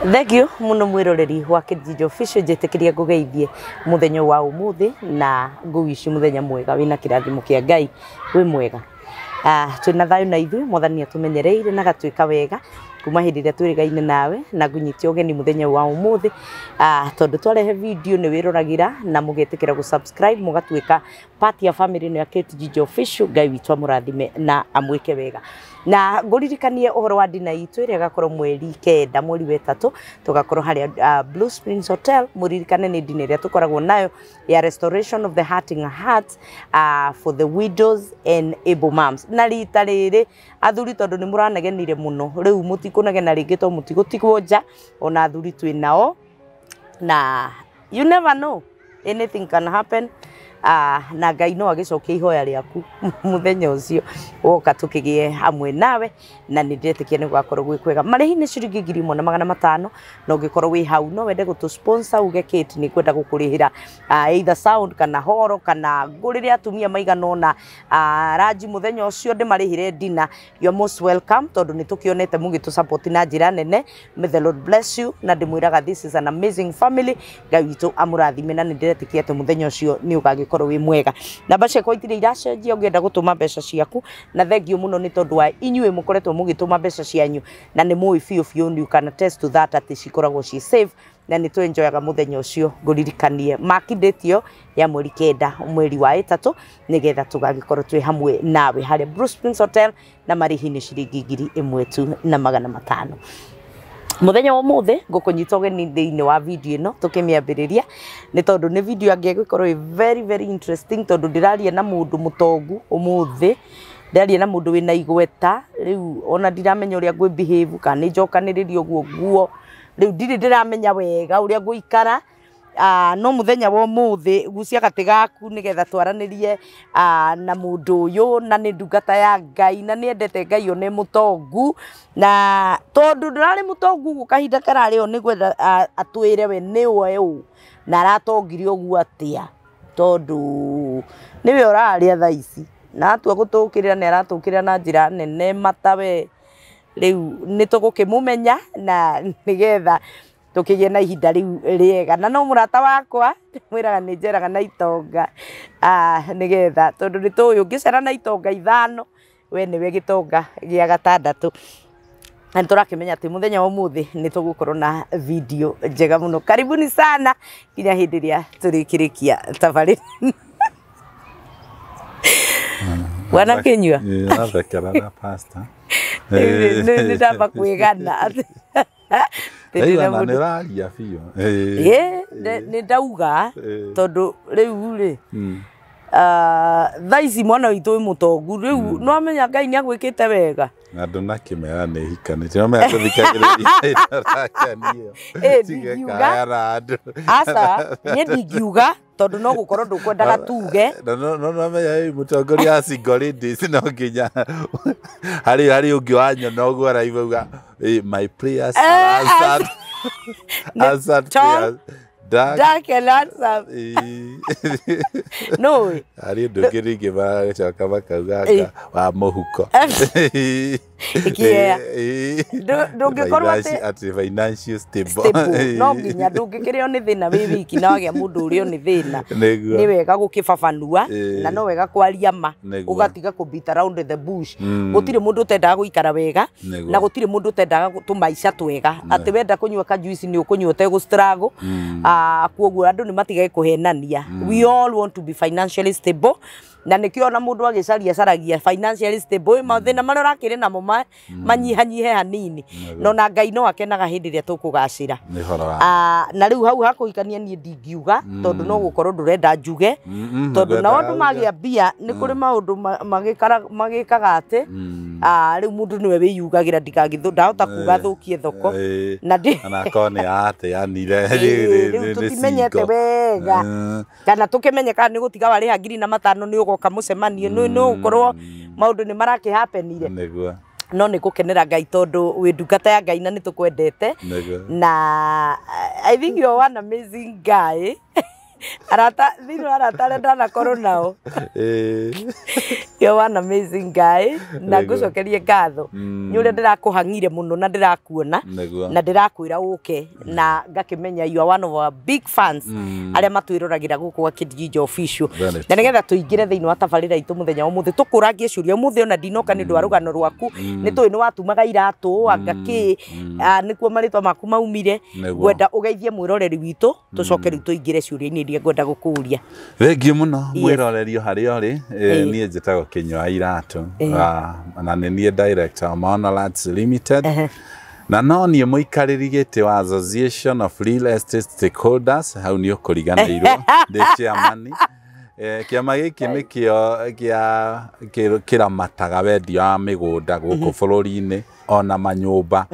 Thank you muno mwiroreri wa Kijiji Official, njitikiria ngugeithie muthenya wa umuthi na nguwici muthenya mwega wina kirathimo kia Ngai wi mwega. Twina thayo na ithuĩ, Mwathani atumenyereire na gatuĩka wega kuma hĩndĩ ĩrĩa twĩrĩgaine nawe, na ngũnyitia ũgeni mũthenya wa ũmũthĩ, tondũ twarehe video nĩ wĩroragĩra na mũgetĩkĩra gũ subscribe mũgatuĩka part ya family ĩno ya Kijiji Official. Ngai witũ amũrathime na amwĩke wega. Na ngũririkanie ũhoro wa dina itũ ĩrĩa ĩgakorwo mweri 9 mweri wa 3, tũgakorwo harĩa Blue Springs Hotel. Mũririkane nĩ dina ĩrĩa tũkoragwo nayo ya restoration of the hurting hearts for the widows and able moms. Na rita rĩrĩ athuri, tondũ nĩ mũranegenire mũno, rĩu mũtikũnegena rĩngĩ tondũ mũtigũtigwo nja, ona athuri twĩ nao, na you never know, anything can happen. Na Ngai no agĩcokia ihoya rĩaku mũthenya ũcio woka tũkĩgĩe hamwe nawe, na nĩ ndĩretĩkia nĩ gũgakorwo gwĩ kwega. Marĩhi nĩ ciringi 1500, na ũngĩkorwo wĩ hau no wende gũtũ sponsor, uge Kate nĩ kwenda gũkũrĩhĩra either sound kana horo kana ngũrĩre atumia maigana ũna ranji mũthenya ũcio, ndĩmarĩhĩre dinner, you're most welcome, tondũ nĩ tũkĩonete mũgĩtũ support na njĩra nene. May the Lord bless you, na ndĩmwĩraga this is an amazing family. Ngai witũ amũrathime, na nĩ ndĩretĩkia atĩ mũthenya ũcio nĩ ũgagĩkorwo wĩ mwega. Namba ciakwa itirĩ iracenjia ũngĩenda gũtũma mbeca ciaku, na thank you mũno nĩ tondũ wa inyuĩ mũkoretwo mũgĩtũma mbeca cianyu, na nĩ mũĩ biũ biũ, you can attest to that, atĩ cikoragwo ci safe na nĩ twenjoyaga mũthenya ũcio. Ngũririkanie maki date ĩyo ya mweri 9 mweri wa 3, nĩgetha tũgagĩkorwo twĩ hamwe nawe harĩa Blue Springs Hotel, na marĩhi nĩ ciringi 1000 tu na 500. Muthenya wa umuthi ngukunyita ũgeni thĩinĩ wa video ĩno tũkĩmĩambĩrĩria, nĩ tondũ nĩ video angĩ ĩgũkorwo ĩ very very interesting, tondũ ndĩraria na mũndũ mũtongu ũmũthĩ, ndĩraria na mũndũ wĩna igweta. Rĩu ona ndiramenya ũrĩa ngwĩ behave, kana nĩ njokanĩrĩrie ũguo nguo, rĩu ndirĩ ndĩramenya wega ũrĩa ngũikara. No muthenya wa umuthi gucia gati gaku nigetha twaranĩrie na mũndũ ũyũ, na nĩ ndungata ya Ngai, na nĩ endete Ngai, one mũtongu, na tondũ ndũrarĩ mũtongu ũguo kahinda kararĩ o, nĩ gwetha atwĩre we nĩwe ũ na aratongire ũguo atĩa, tondũ nĩwe ũrarĩa thaa ici, na atua gũtũkĩrĩra nĩ aratũkĩrĩra na njĩra nene matawe. Rĩu nĩ tũgũkĩmũmenya na nĩgetha tũkĩgĩe na ihinda rĩu rĩega, na no mũrata wakwa mwĩraga nĩ njeraga na itonga, nĩgetha tondũ nĩ tũĩ ũngĩcera na itonga ithano, we nĩwe gĩtonga gĩa gatandatũ, na nĩ tũrakĩmenya atĩ mũthenya wa ũmũthĩ nĩ tũgũkorwo na video njega mũno. Karibuni sana nginya hĩndĩ ĩrĩa tũrĩkĩrĩkia tabarĩra. Bwana Kinyua. Athekerera pastor. Nĩ ndamba kwĩgana atĩ Ndaigua na nĩ ũraria biũ. Ĩ nĩ ndauga tondũ rĩu rĩ thaa ici mwana witũ wĩ mũtongu, rĩu no amenya Ngai nĩ agwĩkĩte wega. Na ndũnakĩmera nĩ hikanĩtie, no menya tũthikagĩrĩria ĩtarakenio. Ĩ, ndingiuga. Kaya na andũ. Aca, niĩ ndingiuga tondũ no gũkorwo ndũkwendaga tuge. Na no menya ĩ mũtongoria wa single ladies no nginya harĩ ũngĩ wanyona ũguo arauga, "My prayers are answered." Answered Tall, prayers. Dark. Dark and handsome. No. Harĩ ũndũ ũngĩ rĩngĩ maracoka makauga anga wa mũhuko. Ĩkĩea. Ndũngĩkorwo atĩ financial stable. Stable no nginya ndũngĩkĩrĩo nĩ thĩna wĩ wiki, na wagĩa mũndũ ũrĩo nĩ thĩna. Nĩ wega gũkĩbabanua na no wega kwaria ma, ũgatiga kũ beat around the bush. Gũtirĩ mũndũ ũtendaga gũikara wega na gũtirĩ mũndũ ũtendaga tũmaica twega, atĩ wenda kũnyua kajuici nĩ ũkũnyua ũtegũ struggle. Kuoguo andũ nĩ matige kũhenania. We all want to be financially stable, na nĩkĩo ona mũndũ agĩcaria caragia financially stable, mathĩna marĩa ũrakĩrĩ namo manyihanyihe hanini, no na Ngai no akenaga hĩndĩ ĩrĩa tũkũgacĩra. Nĩ ũhoro wa Na rĩu hau hakũhikania niĩ ndingiuga, tondũ no gũkorwo ndũrenda njuge, tondũ nao andũ magĩa mbia nĩ kũrĩ maũndũ magĩkaga atĩ rĩu mũndũ nĩwe wĩyugagĩra, ndikagĩthũ ndahota kuga thũkie thoko na ndĩ Ona akorwo nĩ ateanire. Rĩu tũtimenyete wega kana tũkĩmenye kana nĩ gũtiga warĩha 1500 nĩ ũgoka mũcemanio, nĩ ũgũkorwo maũndũ nĩ marakĩhapenire. No nĩ gũkenera Ngai tondũ wĩ ndungata ya Ngai na nĩ tũkwendete. Na I think you're one amazing guy. Arata thĩinĩ wa arata arĩa ndanakorwo nao. You're one amazing guy. Na ngũcokerie ngatho nĩ ũrĩa ndĩrakũhang'ire mũno na ndĩrakuona na ndĩrakwĩra ũke na ngakĩmenya you are one of our big fans arĩa matwĩroragĩra gũkũ gwa Kĩnjinjo Official. Na nĩgetha tũingĩre thĩinĩ wa tabarĩra itũ mũthenya wa ũmũthĩ tũkũrangie ciũria ũmũthĩ ona ndinoka nĩ ũndũ wa rũgano rwaku nĩ tũĩ nĩ watumaga iratũ anga kĩ nĩkuo marĩtwa maku maumire. Ngwenda ũgeithie mwĩroreri witũ tũcoke rĩu tũingĩre ciũria-inĩ iria ngwenda gũkũria. Thengiũ mũno mwĩroreri harĩa ũrĩ. Niĩ njĩtagwo Kĩnyua Iratũ na nĩ niĩ director wa Maono Lands Limited na no niĩ mũikarĩri gĩtĩ wa Association of Real Estate Stakeholders. Hau nĩ ũkũriganĩirwo ndĩ chairman. Kĩama gĩkĩ nĩkĩo gĩa kĩramataga wendia wa mĩgũnda gũkũ bũrũri-inĩ ona manyũmba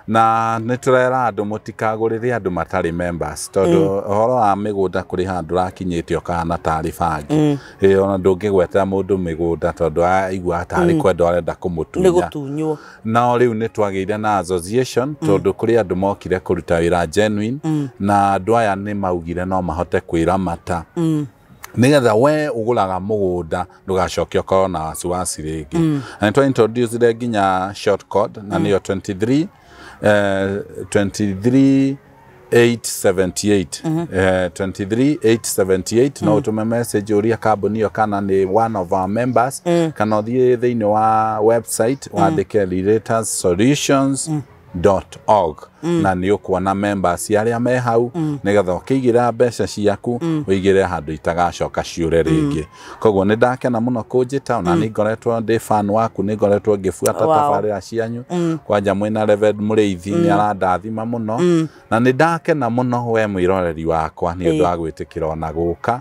na nĩ tũrera andũ mũtikagũrĩre andũ matarĩ members tondũ ũhoro wa mĩgũnda kũrĩ handũ ũrakinyĩte ũkahana tarĩ bangi. Ona ndũngĩgwetera mũndũ mĩgũnda tondũ aigua tarĩ kwenda arenda kũmũtunya. Nĩ gũtunywo. No rĩu nĩ twagĩire na association tondũ kũrĩ andũ mokire kũruta wĩra genuine na andũ aya nĩ maugire no mahote kwĩramata nĩgetha we ũgũraga mũgũnda ndũgacoke ũkorwo na wasiwasi rĩngĩ. Na nĩ introduce nginya short code na nĩyo 23 23 878 23 878. No ũtũme message ũria kambuni ĩyo kana nĩ one of our members kana ũthiĩ thĩinĩ wa website wandĩke relatorsolutions.org na nĩ ũkuona members arĩa me hau nĩgetha ũkĩigĩra mbeca ciaku ũigĩre handũ itagacoka ciũre rĩngĩ. Koguo nĩ ndakena mũno kũnjĩta ona nĩ ngoretwo ndĩ fan waku, nĩ ngoretwo ngĩbuata tabarĩra cianyu kwanja mwĩna Reverend Mũrĩithi nĩ arandathima mũno na nĩ ndakena mũno we mwĩroreri wakwa nĩ ũndũ wa gwĩtĩkĩra ona gũka.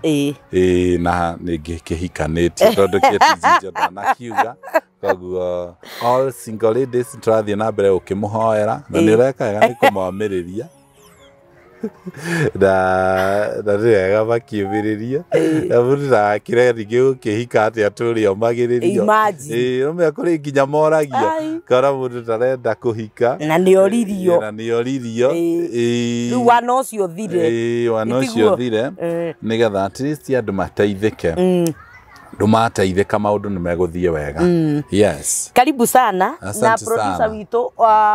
Ĩĩ na nĩ ngĩkĩhikanĩtie tondũ kĩtijinjo ndanakiuga. Koguo all single ladies tũrathiĩ na mbere ũkĩmũhoera na nĩ ũreka wega nĩ kũmomĩrĩria na nĩ wega makiumĩrĩria na mũndũ ndagakĩre ningĩ gũkĩhika atĩa tũrĩa omagĩrĩrio. Imagine. Ĩĩ ũmenya kũrĩ nginya moragia kora mũndũ ndarenda kũhika na nĩ oririo. Na nĩ oririo. Ĩĩ. Rĩu wana ũcio ũthire. Ĩĩ wana ũcio Ĩtiguo? ũthire nĩgetha at least andũ mateithĩke. Ndũmateithĩka maũndũ nĩ megũthiĩ wega. Yes. Karibu sana. Na Asante producer sana. witũ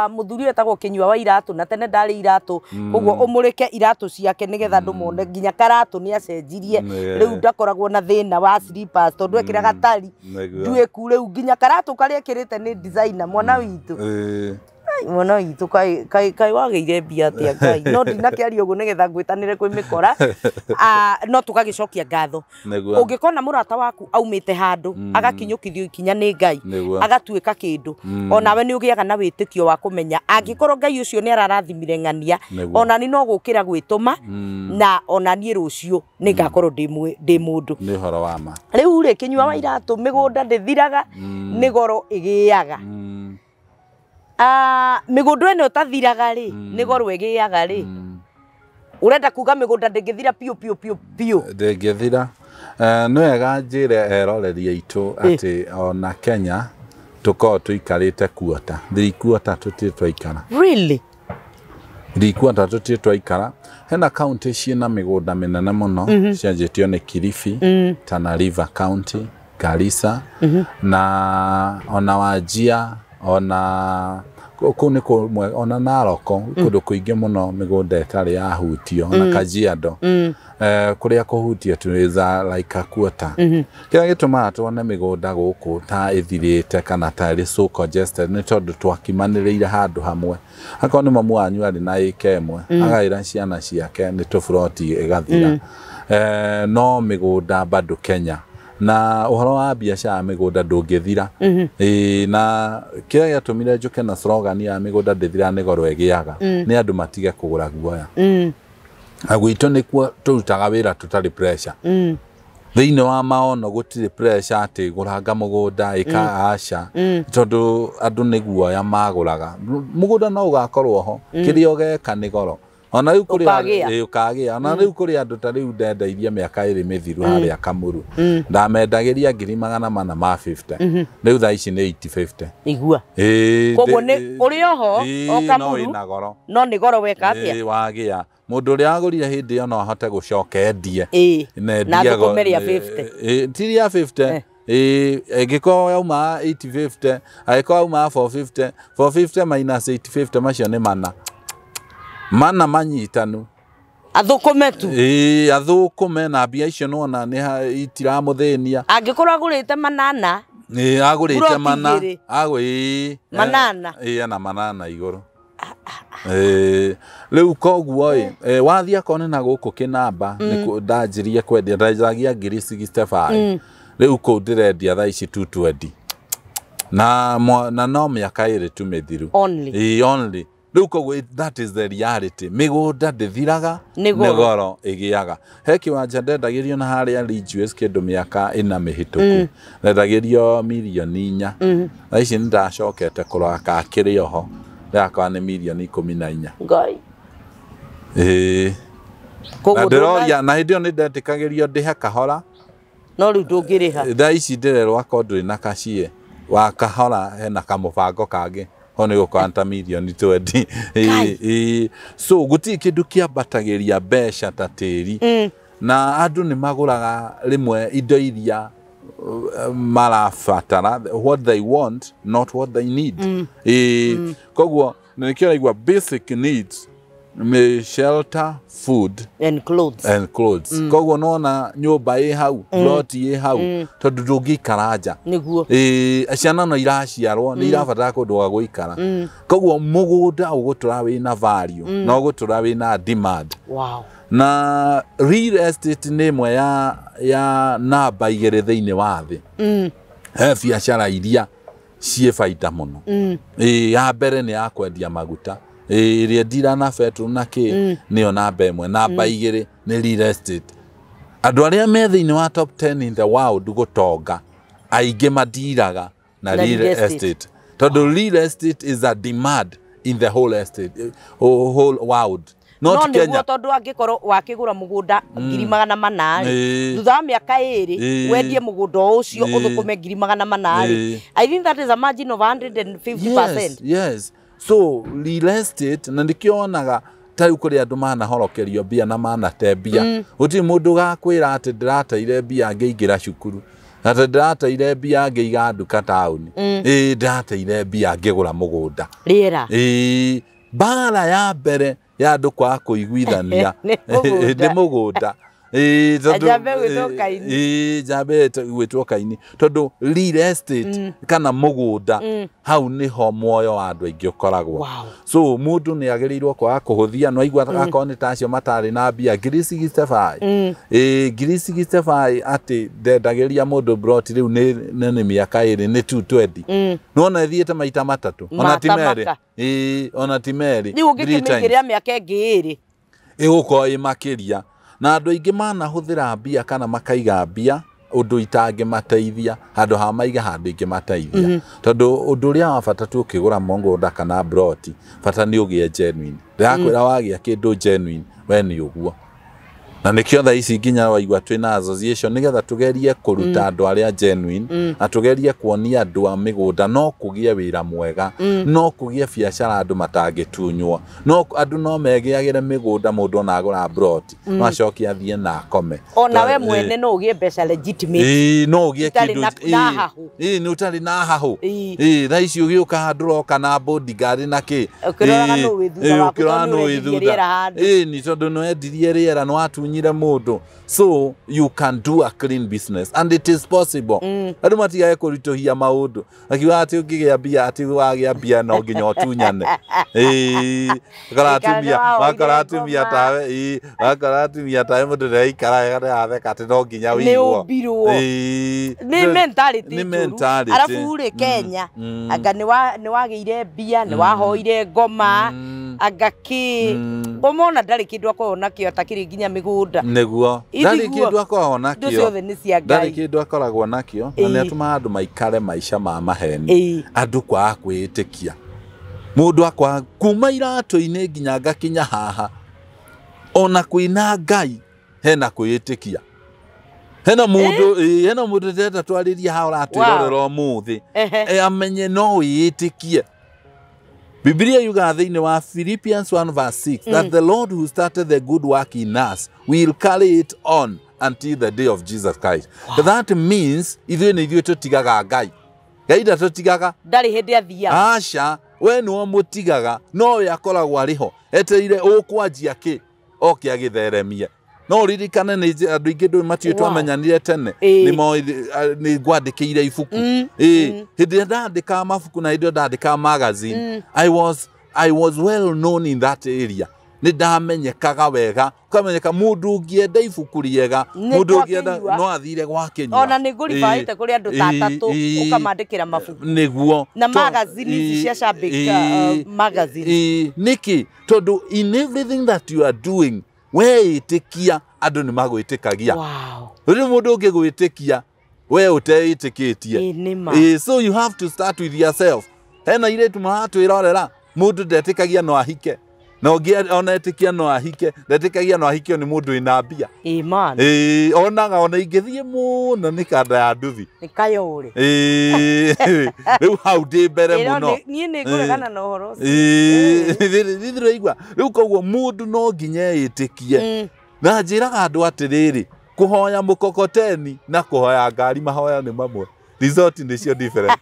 mũthuri wetagwo Kĩnyua wa Iratũ na tene ndarĩ iratũ koguo ũmũrĩke iratũ ciake nĩgetha andũ mone nginya karatũ nĩ acenjirie. Rĩu ndakoragwo na thĩna wa slippers tondũ ekĩraga tari nduĩku rĩu nginya karatũ karĩa ekĩrĩte nĩ designer mwana witũ. Ai, mwana witũ kaĩ kaĩ kaĩ wagĩire mbia atĩa Ngai no ndinakĩaria ũguo nĩgetha ngwĩtanĩre kwĩ mĩkora. No tũgagĩcokia ngatho. Ũngĩkona mũrata waku aumĩte handũ agakinyũkithio ikinya nĩ Ngai agatuĩka kĩndũ onawe nĩ ũgĩaga na wĩtĩkio wa kũmenya angĩkorwo Ngai ũcio nĩ ararathimire ng'ania onani no gũkĩra gwĩtũma na onaniĩ rũciũ nĩ ngakorwo ndĩ mũndũ. Nĩ ũhoro wa ma. Rĩu rĩ Kĩnyua wa Iratũ mĩgũnda ndĩthiraga nĩ goro ĩgĩaga. Mĩgũnda ĩno ĩtathiraga rĩ nĩ goro ĩgĩaga rĩ ũrenda kuga mĩgũnda ndĩngĩthira piũ piũ piũ piũ? Ndĩngĩthira. Nĩ wega njĩre eroreri aitũ atĩ ona Kenya tũkoragwo tũikarĩte kuota 3/4 tũtirĩ twaikara. Really? 3/4 tũtirĩ twaikara. Hena kaunti ciĩna mĩgũnda mĩnene mũno cianjĩtio nĩ Kilifi, Tana River County, Garissa na ona Wajir ona kũu nĩ kũmwe ona Narok kũndũ kũingĩ mũno mĩgũnda ĩtarĩ yahutio ona Kajiado. Kũrĩa kũhutie tu is like a quarter. Kĩrĩa gĩtũmaga tuone mĩgũnda gũkũ ta ĩthirĩte kana ta ĩrĩ so congested nĩ tondũ twakimanĩrĩire handũ hamwe. Akorwo nĩ mamu wanyu arĩ na ĩka ĩmwe agaĩra ciana ciake nĩ tũburoti ĩgathira. No mĩgũnda bado Kenya na ũhoro wa biacara ya mĩgũnda ndũngĩthira. Ĩĩ na kĩrĩa gĩatũmire njũke na slogan ya mĩgũnda ndĩthira nĩ goro ĩgĩaga nĩ andũ matige kũgũra guoya. Na gwitũ nĩkuo tũrutaga wĩra tũtarĩ pressure. Thĩinĩ wa maono gũtirĩ pressure atĩ gũranga mũgũnda ĩka aca tondũ andũ nĩ guoya magũraga. Mũgũnda no ũgakorwo ho kĩrĩa ũgeka nĩ goro. Ona rĩu kũrĩ ũkagĩa. Ona rĩu kũrĩ andũ ta rĩu ndendeirie mĩaka 2 mĩthiru harĩa Kamuru. Ndamendagĩria 450,000. Rĩu thaa ici nĩ 850. Igua. Koguo nĩ ũrĩ oho o Kamuru. No nĩ goro weka atĩa? Wagĩa. Mũndũ ũrĩa agũrire hĩndĩ ĩyo no ahote gũcoka endie. Na thũkũme rĩa 50. Ti rĩa 50. Ĩngĩkorwo yauma 850, angĩkorwo yauma 450, 450 minus 850 macio nĩ mana. Mana manyitanu. Athũkũme tu. Athũkũme na mbia icio nĩwona nĩ itiramũthĩnia. Angĩkorwo agũrĩte manana. Agũrĩte mana. Manana. Ena manana igũrũ. Rĩu koguo wathiĩ akorwo nĩ na gũkũ Kĩnamba ndanjirie kwendia ndendagia 65,000. Rĩu kũu ndĩrendia thaa ici 220. Na no mĩaka 2 tu mĩthiru. Only. Only. Rĩu koguo that is the reality. Mĩgũnda ndĩthiraga, nĩ goro ĩgĩaga. He kĩwanja ndendagĩrio na harĩa Ridgeways kĩndũ mĩaka 4 mĩhĩtũku. Ndendagĩrio 4 million. Thaa ici nĩ ndacokete kũrora ka kĩrĩ oho. Ndĩrakora nĩ 14 million. Ngai. Na ndĩroria na hĩndĩ ĩyo nĩ ndetĩkagĩrio ndĩhe kahora. No rĩu ndũngĩrĩha. Thaa ici ndĩrerwo akorwo ndũrĩ na kaciĩ wa kahora hena kamũbango kangĩ. Ho nĩ gũkorwo ta 20 million. So gũtirĩ kĩndũ kĩambatagĩria mbeca ta tĩri. Na andũ nĩ magũraga rĩmwe indo iria marabatara, what they want, not what they need. Koguo nĩkĩo raigua basic needs nĩ shelter, food and clothes. And clothes. Koguo nona nyũmba ĩ hau, plot ĩ hau, tondũ ndũngĩikara nja. Nĩguo. Ciana no iraciarwo, nĩ irabatara kũndũ gwa gũikara. Koguo mũgũnda ũgũtũra wĩna value, na ũgũtũra wĩna demand. Wow. Na real estate nĩ ĩmwe ya namba 2 thĩinĩ wa thĩ. He biacara iria ciĩ baida mũno. Ya mbere nĩ ya kwendia maguta. Ĩrĩa ndira na petrol na kĩ nĩyo namba 1. Namba 2 nĩ real estate. Andũ arĩa me thĩinĩ wa top 10 in the world gũtonga aingĩ mandiraga na real estate. Tondũ real estate is a demand in the whole estate, whole world. Not Kenya. No nĩguo tondũ angĩkorwo wakĩgũra mũgũnda 400,000 thutha wa mĩaka 2 wendie mũgũnda ũcio ũthũkũme 400,000. I think that is a margin of 150%. Yes, yes. So real estate na nĩkĩo wonaga ta rĩu kũrĩ andũ manahorokerio mbia na manate mbia. Gũtirĩ mũndũ ũgakwĩra atĩ ndĩrateire mbia ngĩingĩra cukuru, atĩ ndĩrateire mbia ngĩiga nduka taũni. Ndĩrateire mbia ngĩgũra mũgũnda. Rĩera. Mbara ya mbere ya andũ kwaga kũiguithania nĩ mũgũnda. Njambe gwĩtwo Kaini. Njambe gwĩtwo Kaini. Tondũ real estate kana mũgũnda hau nĩho muoyo wa andũ aingĩ ũkoragwo. So mũndũ nĩ agĩrĩirwo kwaga kũhũthia, no aigua akorwo nĩ ta acio matarĩ na mbia 65,000. 65,000 atĩ ndendagĩria mũndũ plot rĩu nĩ mĩaka 2 nĩ 220. Nĩwona ĩthiĩte maita 3. Ona ti merĩ. Ona ti merĩ. Rĩu ũngĩkĩmĩigĩrĩra mĩaka ĩngĩ 2 ĩgũkorwo ĩ makĩria. Na andũ aingĩ manahũthĩra mbia kana makaiga mbia ũndũ itangĩmateithia handũ ha maiga handũ ingĩmateithia. Tondũ ũndũ ũrĩa wa bata tu ũkĩgũra mũgũnda kana plot, bata nĩ ũgĩe genuine. Ndĩrakwĩra wagĩa kĩndũ genuine, we nĩ ũguo. Na nĩkĩo thaa ici nginya waigua twĩna association nĩgetha tũgerie kũruta andũ arĩa genuine, na tũgerie kuonia andũ a mĩgũnda no kũgĩe wĩra mwega, no kũgĩe biacara andũ matangĩtunywo, no andũ no megĩagĩre mĩgũnda mũndũ ona agũra plot, no acoke athiĩ na akome. Ona we mwene no ũgĩe mbeca legitimate. No ũgĩe kĩndũ na hahũ. Nĩ ũtarĩ na hahũ. Thaa ici ũgĩũka handũ ũroka na bodyguard na kĩ. Ũkĩroraga nũ wĩ thutha waku tondũ nĩ ũrendirie rĩera handũ. Nĩ tondũ nĩ wendirie rĩera, nĩ watunyire mũndũ. So you can do a clean business and it is possible. Andũ matigage kũritũhia maũndũ akiuga atĩ ũngĩgĩa mbia, atĩ wagĩa mbia no nginya ũtunyane. Wakora atumia tawe, wakora atumia tawe mũndũ ndaraikara wega ndaratheka atĩ no nginya ũiguo. Nĩ ũmbirwo. Nĩ mentality njũru. Arabu rĩ Kenya anga nĩ wagĩire mbia, nĩ wahoire ngoma, anga kĩ ngoma ona ndarĩ kĩndũ akoragwo nakĩo atakĩrĩ nginya mĩgũnda. Nĩguo. Ndarĩ kĩndũ akoragwo nakĩo. Indo ciothe nĩ cia Ngai. Ndarĩ kĩndũ akoragwo nakĩo na nĩ atũmaga andũ maikare maica ma maheni. Andũ kwaga kwĩĩtĩkia. Mũndũ akwaga kuma iratũ-inĩ nginya ngakinya haha. Ona kwĩna Ngai hena kwĩĩtĩkia. Hena mũndũ hena mũndũ ndĩrenda twarĩrie haha ũratwĩrorera ũmũthĩ. Amenye no wĩĩtĩkie. Biblia yugaga thĩinĩ wa Philippians 1 verse 6 that the Lord who started the good work in us will carry it on until the day of Jesus Christ. Wow. That means ithuĩ nĩ ithuĩ tũtigaga Ngai. Ngai ndatũtigaga. Ndarĩ hĩndĩ athiaga. Aca, we nĩwe mũtigaga, no we akoragwo arĩ ho. Etereire ũkwanjia kĩ oke agĩtheremie. No ũririkane nĩ andũ aingĩ ndũĩ matiũĩ twamenyanire tene nĩ ngwandĩkĩire ibuku. Hĩndĩ ĩrĩa ndandĩkaga mabuku na hĩndĩ ĩyo ndandĩkaga magazine, I was well known in that area. Nĩ ndamenyekaga wega, ũkamenyeka mũndũ ũngĩenda ibuku rĩega, mũndũ ũngĩenda no athire gwa Kĩnyua. Ona nĩ ngũribaĩte kũrĩ andũ ta atatũ ũkamandĩkĩra mabuku. Nĩguo. Na magazine ici cia Shabik magazine. Nĩkĩ? Tondũ in everything that you are doing, weĩtĩkia andũ nĩ magwĩtĩkagia. Rĩu mũndũ ũngĩgwĩtĩkia we ũteĩtĩkĩtie. So you have to start with yourself. Hena airĩtu maratwĩrorera mũndũ ndetĩkagia no ahike. Na ũngĩ ona etĩkia no ahike, ndetĩkagia no ahikio nĩ mũndũ wĩna mbia. Onaga ona ingĩthiĩ mũno nĩ kanda ya nduthi. Nĩ kayũrĩ. Rĩu hau ndĩ mbere mũno. Niĩ nĩ ngũregana na ũhoro ũcio. Nĩndĩraigua. Rĩu koguo mũndũ no nginya etĩkie. Na njĩraga andũ atĩrĩrĩ, kũhoya mũkokoteni na kũhoya ngari mahoya nĩ mamwe. Result nĩcio different.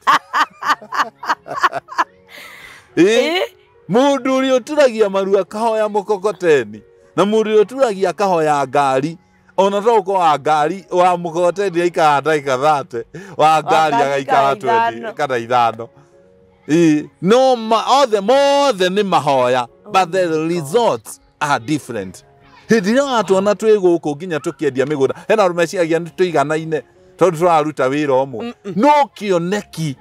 Mũndũ ũrĩa ũturagia maru akahoya mũkokoteni na mũndũ ũrĩa ũturagia akahoya ngari, ona to ũkorwo wa ngari wa mũkokoteni aikaraga ndagĩka 30, wa ngari agaikara 20 kana 5. No othe mothe nĩ mahoya, but the results are different. Hĩndĩ ĩrĩa watuona twĩ gũkũ nginya tũkĩendia mĩgũnda, hena andũ meciragia nĩ tũiganaine tondũ tũraruta wĩra ũmwe, no kĩoneki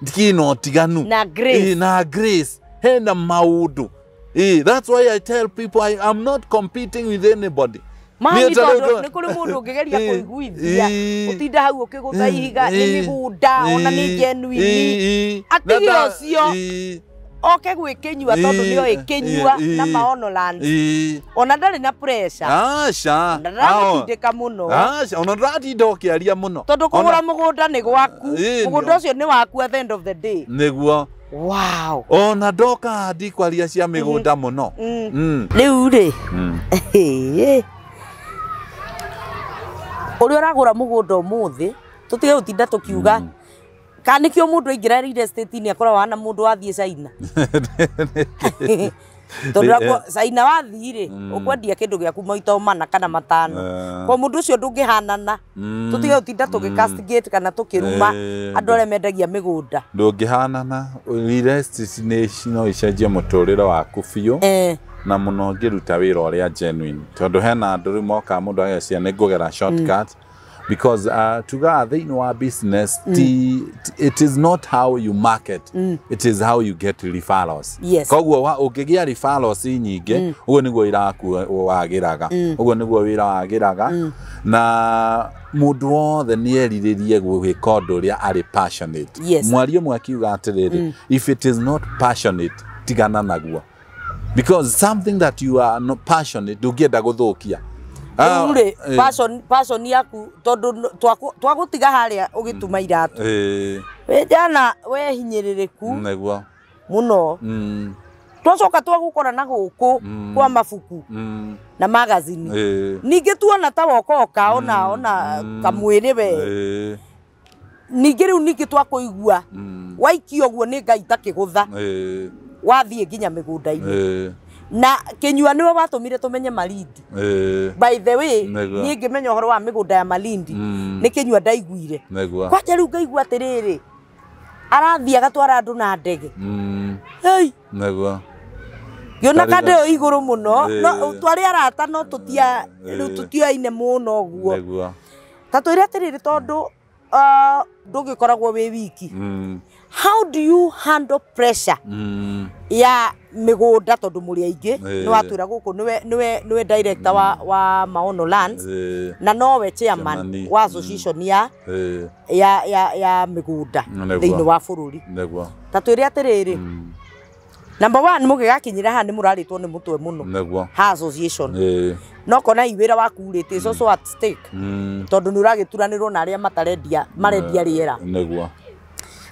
kĩna ũtiganu na grace. Na grace hena maũndũ. That's why I tell people I am not competing with anybody. Mami tondũ nĩ kũrĩ mũndũ ũngĩgeria kũiguithia ũtinda hau ũkĩgũtha ihiga nĩ mĩgũnda ona nĩ genuine, atige ũcio oke gwĩkĩnyua tondũ nĩoĩ Kĩnyua na Maono Land. Ona ndarĩ na pressure. Aca. Ndaramũtindĩka mũno. Aca, ona ndaratinda ũkĩaria mũno. Tondũ kũgũra mũgũnda nĩ gwaku. Mũgũnda ũcio nĩ waku at the end of the day. Nĩguo. Wow. Ona ndoka ndikwaria cia mĩgũnda mũno. Rĩu rĩ, ũrĩa ũragũra mũgũnda ũmũthĩ, tũtige gũtinda tũkiuga kana nĩkĩo mũndũ aingĩra real estate-inĩ akoragwo hana mũndũ wathiĩ China. Tondũ China wathiĩ rĩ, ũkwendia kĩndũ gĩaku maita mana kana matano. Kwa mũndũ ũcio ndũngĩhanana. Tũtige gũtinda tũgĩ-castigate kana tũkĩruma andũ arĩa mendagia mĩgũnda. Ndũngĩhanana. Real estate no icenjie mũtũrĩre waku biũ. Na mũno ũngĩruta wĩra ũrĩa genuine. Tondũ hena andũ rĩu mokaga mũndũ ageciria nĩ ngũgera shortcut. Because tugaga thĩinĩ wa business, it is not how you market, it is how you get referrals. Yes. Koguo ũngĩgĩa referrals nyingĩ, ũguo nĩguo wĩra waku wagĩraga, ũguo nĩguo wĩra wagĩraga. Na mũndũ wothe nĩ erirĩrie gwĩka ũndũ ũrĩa arĩ passionate. Mwaria ũmwe akiuga atĩrĩrĩ, if it is not passionate, tigana naguo. Because something that you are not passionate, ndũngĩenda gũthũkia. Rĩu rĩ, passion yaku tondũ twagũtiga harĩa ũgĩtuma iratũ. Wĩ jana wehinyĩrĩrĩku nĩguo mũno. Twacoka twagũkora na gũkũ kwa mabuku na magazine. Ningĩ tuona ta wokoka ona kamwĩrĩ we. Ningĩ rĩu ningĩ twakũigua waikio ũguo nĩ Ngai takĩgũtha. Wathiĩ nginya mĩgũnda-inĩ. Na Kĩnyua nĩwe watũmire tũmenye Malindi. By the way, niĩ ngĩmenya ũhoro wa mĩgũnda ya Malindi nĩ Kĩnyua ndaiguire. Kwanja rĩu ngaigua atĩrĩrĩ, arathiĩ agatwara andũ na ndege. Hei. Nĩguo. Ngĩona kandĩ ĩyo igũrũ mũno, no twarĩ arata no tũtia rĩu tũtioaine mũno ũguo. Nĩguo. Ta twĩre atĩrĩrĩ tondũ ndũgĩkoragwo wĩ wiki. How do you handle pressure ya mĩgũnda tondũ mũrĩ aingĩ nĩ watwĩra gũkũ nĩwe director wa Maono Lands na nowe chairman wa association ya mĩgũnda thĩinĩ wa bũrũri. Ta twĩre atĩrĩrĩ, Number 1 mũgĩgakinyĩra haha nĩ mũrarĩtwo nĩ mũtwe mũno. Nĩguo. Ha association. Ĩĩ. No kona i wĩra waku rĩ, it is also at stake. Tondũ nĩ ũragĩturanĩrwo na arĩa matarendia marendia rĩera. Nĩguo.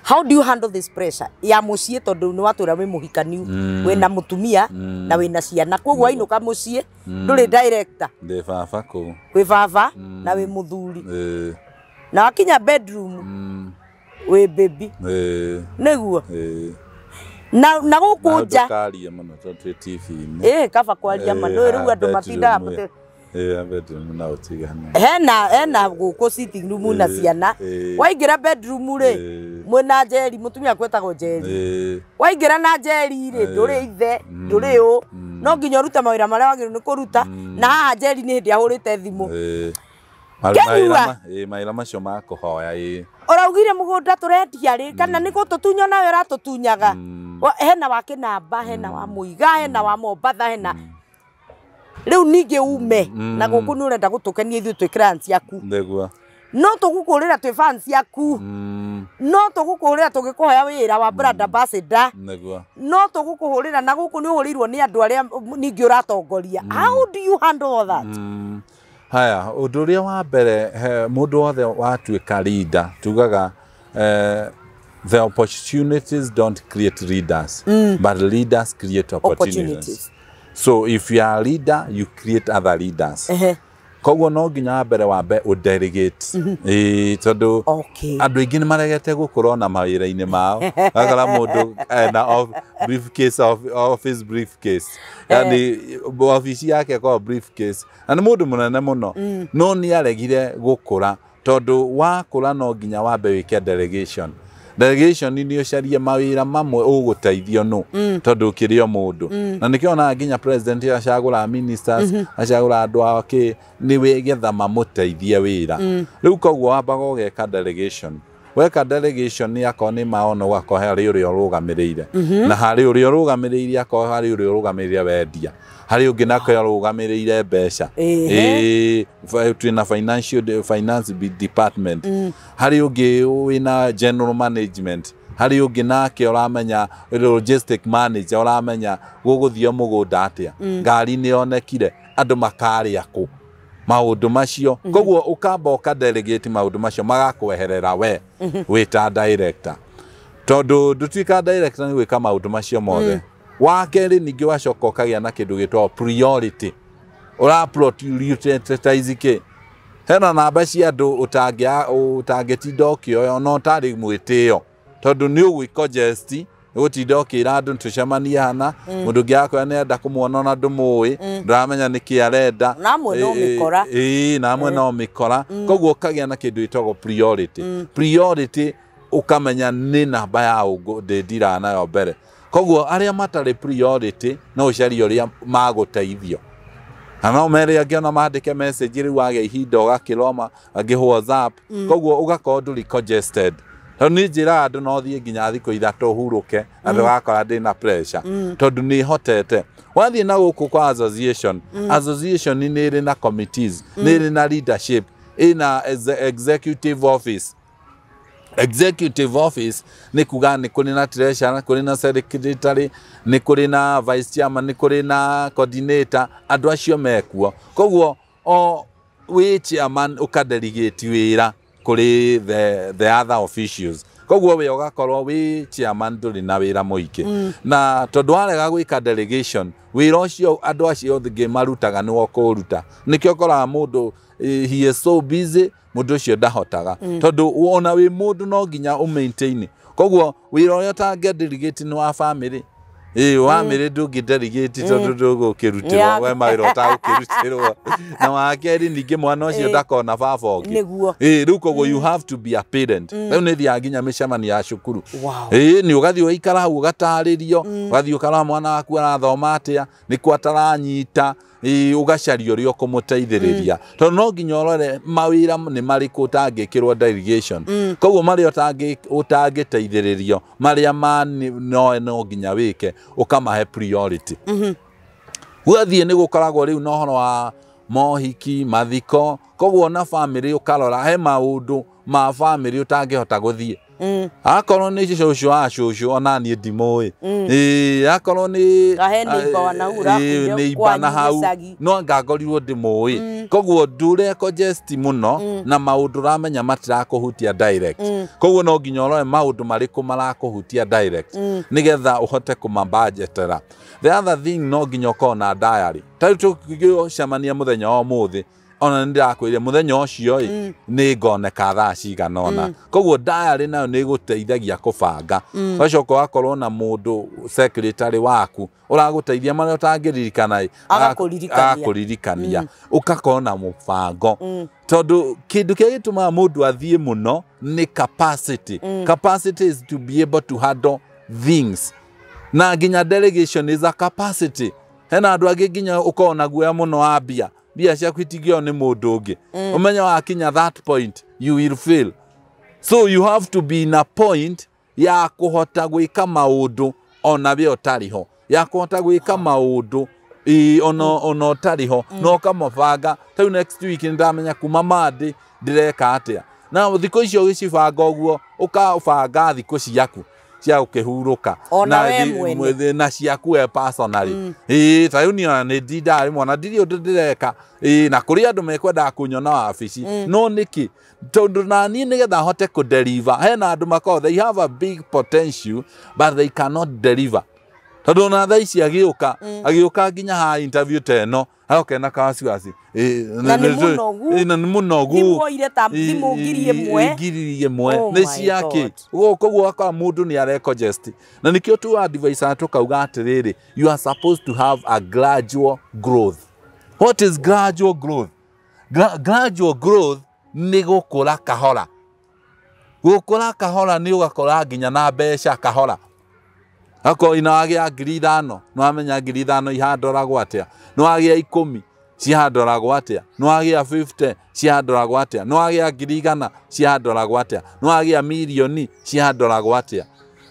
How do you handle this pressure ya mũciĩ tondũ nĩ watwĩra wĩ mũhikaniu, wĩna mũtumia na wĩna ciana, koguo wainũka mũciĩ ndũrĩ director. Ndĩ baba kũu. Wĩ baba na wĩ mũthuri. Ĩĩ. Na wakinya bedroom wĩ baby. Ĩĩ. Nĩguo. Ĩĩ. Na gũkũ nja. Ndũkarie mũno tondũ twĩ TV-inĩ. Ĩĩ kaba kwaria ma nĩ rĩu andũ matindaga. Ĩĩ bedroom na ũtigane. Hena gũkũ sitting room na ciana. Waingĩra bedroom rĩ, mwĩna Njeri, mũtumia akwĩtagwo Njeri. Waingĩra na Njeri rĩ, ndũrĩ ithe, ndũrĩ ũ. No nginya ũrute mawĩra marĩa wagĩrĩirwo nĩ kũruta. Na haha Njeri nĩ hĩndĩ ahũrĩte thimũ. Mawĩra macio ma kũhoya ĩĩ. Ũraugire mũgũnda tũrendia rĩ, kana nĩ gũtũtunya nawe ũratũtunyaga. Hena wa Kĩnamba, hena wa Mũiga, hena wa Mombatha, hena rĩu ningĩ ume na gũkũ nĩ ũrenda gũtũkenia ithuĩ twĩ clients aku. Nĩguo. No tũgũkũrĩra twĩ fans aku. No tũgũkũhũrĩra tũgĩkũhoya wĩra wa brand ambassador. Nĩguo. No tũgũkũhũrĩra na gũkũ nĩ ũhũrĩirwo nĩ andũ arĩa ningĩ ũratongoria. How do you handle all that? Haya, ũndũ ũrĩa wa mbere mũndũ wothe watuĩka leader tugaga the opportunities don't create leaders, but leaders create opportunities. So if you are a leader, you create other leaders. Koguo no nginya wa mbere wambe ũdelegate. Ĩĩ tondũ andũ aingĩ nĩ maregete gũkũra ona mawĩra-inĩ mao. Ũgakora mũndũ ena briefcase, office briefcase. Yani obici yake ĩkoragwo briefcase. Na nĩ mũndũ mũnene mũno. No nĩ aregire gũkũra tondũ wakũra no nginya wambe wĩke delegation. Delegation nĩ ũcarie mawĩra mamwe ũgũteithio nũ tondũ ũkĩrĩ o mũndũ. Na nĩkĩo onaga nginya president acagũraga ministers, acagũraga andũ ake nĩ wĩgetha mamũteithie wĩra. Rĩu koguo wambaga ũgeka delegation. Weka delegation nĩ akorwo nĩ maono ũgakorwo harĩ ũrĩa ũrũgamĩrĩire. Na harĩ ũrĩa ũrũgamĩrĩire akorwo harĩ ũrĩa ũrũgamĩrĩire wendia. Harĩ ũngĩ nake ũrũgamĩrĩire mbeca. Ĩĩ twĩna finance department. Harĩ ũngĩ wĩna general management. Harĩ ũngĩ nake ũramenya logistic manager ũramenya gũgũthio mũgũnda atĩa. Ngari nĩ yonekire andũ makarĩa kũ. Maũndũ macio. Koguo ũkamba ũkadelegate maũndũ macio magakweherera we wĩ ta director. Tondũ ndũtuĩka director nĩ gwĩka maũndũ macio mothe. Wa kerĩ ningĩ wacoka ũkagĩa na kĩndũ gĩtagwo priority. Ũra prioritize kĩ? Hena namba cia andũ ũtangĩtinda ũkĩoya ona ũtarĩ mwĩtĩo. Tondũ nĩ ũgwĩcongest gũtinda ũkĩra andũ tũcemanie hana, mũndũ ũngĩ akoya nĩ enda kũmuona ona ndũmũĩ, ndũramenya nĩkĩ arenda. Na amwe no mĩkora. Ĩĩ, na amwe no mĩkora. Koguo ũkagĩa na kĩndũ gĩtagwo priority. Priority ũkamenya nĩ namba ya ũngũ ndĩndiraga nayo mbere. Koguo arĩa matarĩ priority no ũcarie ũrĩa magũteithio. Na no mere angĩ ona mandĩke message rĩu wagĩa ihinda ũgakĩroma, angĩ WhatsApp. Koguo ũgakorwo ndũrĩ congested. Tondũ niĩ njĩraga andũ no thiĩ nginya thikũ ithatũ hurũke na ndũgakora ndĩna pressure. Tondũ nĩ hotete. Wathiĩ na gũkũ kwa association, association nĩ ĩrĩ na committees, nĩ ĩrĩ na leadership, ĩna executive office. Executive office nĩ kuga nĩ kũrĩ na treasurer, kũrĩ na secretary, nĩ kũrĩ na vice chairman, nĩ kũrĩ na coordinator, andũ acio mekuo. Koguo o wĩ chairman ũkadelegate wĩra kũrĩ the other officials. Koguo we ũgakorwo wĩ chairman ndũrĩ na wĩra mũingĩ. Na tondũ warega gwĩka delegation, wĩra ũcio andũ acio othe marutaga nĩwe ũkũũruta. Nĩkĩo ũkoraga mũndũ he is so busy, mũndũ ũcio ndahotaga. Tondũ ona wĩ mũndũ no nginya ũ maintain. Koguo wĩra ũrĩa ũtangĩ delegate nĩ wa family. Ĩĩ family ndũngĩ delegate tondũ ndũgũkĩrutĩrwo, we mawĩra ũtagũkĩrutĩrwo. Na wa kerĩ ningĩ mwana ũcio ndakona baba ũngĩ. Nĩguo. Ĩĩ rĩu koguo you have to be a parent. Rĩu nĩ thiaga nginya mĩcemanio ya cukuru. Wow. Ĩĩ nĩ ũgathiĩ ũgaikara hau ũgatarĩrio, ũgathiĩ ũkarora mwana waku arathoma atĩa, nĩkũ ataranyita, ũgacaria ũrĩa ũkũmũteithĩrĩria. Tondũ no nginya ũrore mawĩra nĩ marĩkũ ũtangĩkĩrwo delegation. Koguo marĩa ũtangĩteithĩrĩrio, marĩa ma no nginya wĩke, ũkamahe priority. Gwathiĩ nĩ gũkoragwo rĩu na ũhoro wa mohiki, mathiko, koguo na family ũkarora he maũndũ ma family ũtangĩhota gũthiĩ. Akorwo nĩ cũcũ wa cũcũ ona niĩ ndimũĩ. Ĩĩ akorwo nĩ Kahe neighbor wa nahau ũrakuire neighbor na kwanyu hau gĩcagi. no anga ngorirwo ndĩmũĩ. Koguo ndure congest mũno na maũndũ ũramenya matirakũhutia direct. Koguo no nginya ũrore maũndũ marĩkũ marakũhutia direct nĩgetha ũhote kũmabudgetera. The other thing, no nginya ũkorwo na diary. Ta rĩu tũgĩcemania mũthenya wa ũmũthĩ, ona nĩ ndĩrakwĩrire mũthenya ũcio ĩ nĩ ngoneka thaa cigana ũna. Koguo diary nayo nĩ ĩgũteithagia kũbanga. Ũgacoka ũgakorwo na mũndũ secretary waku ũragũteithia marĩa ũtangĩririkana ĩ, Agakũririkania. Agakũririkania, ũgakorwo na mũbango, tondũ kĩndũ kĩrĩa gĩtũmaga mũndũ athiĩ mũno nĩ capacity. Capacity is to be able to handle things, na nginya delegation is a capacity. Hena andũ angĩ nginya ũkorwo na guoya mũno wa mbia, mbia ciaku itingĩo nĩ mũndũ ũngĩ. Ũmenye wakinya that point, you will fail. So you have to be in a point ya kũhota gwĩka maũndũ ona we ũtarĩ ho, ya kũhota gwĩka maũndũ ĩ, ona ũtarĩ ho na ũkamabanga. Ta rĩu next week nĩ ndamenya kuma Monday ndĩreka atĩa, na thikũ icio ũgĩcibanga ũguo, ũkabanga thikũ ciaku cia gũkĩhurũka. Ona Na we mwene. Na ciaku we personally. Ĩĩ, ta rĩu niĩ ona nĩ ndindaga rĩmwe ona ndirĩ ũndũ ndĩreka. Ĩĩ, na kũrĩ andũ mekwendaga kũnyona wabici, no nĩkĩ? Tondũ na niĩ nĩgetha hote kũdeliver, hena andũ makoragwo they have a big potential but they cannot deliver, tondũ ona thaa ici agĩũka agĩũka nginya ha interview ta ĩno agoka ena kawasiwasi. Na nĩ mũnogu. Ĩ, na nĩ mũnogu. Thimũ oire ta thimũ 1000. 1000. Oh Nĩ my ciake. God. Koguo akora mũndũ nĩ arecongest, na nĩkĩo tu advice tũkauga atĩrĩrĩ, you are supposed to have a gradual growth. What is gradual growth? Gradual growth nĩ gũkũra kahora. Gũkũra kahora nĩ ũgakora nginya na mbeca kahora. Akorwo ina wagĩa 5,000, nĩ wamenya 5,000 ihandoragwo atĩa. Nĩ wagĩa 10 cihandoragwo atĩa. Nĩ wagĩa 50 cihandoragwo atĩa. Nĩ wagĩa 100,000 cihandoragwo atĩa. Nĩ wagĩa mirioni cihandoragwo atĩa.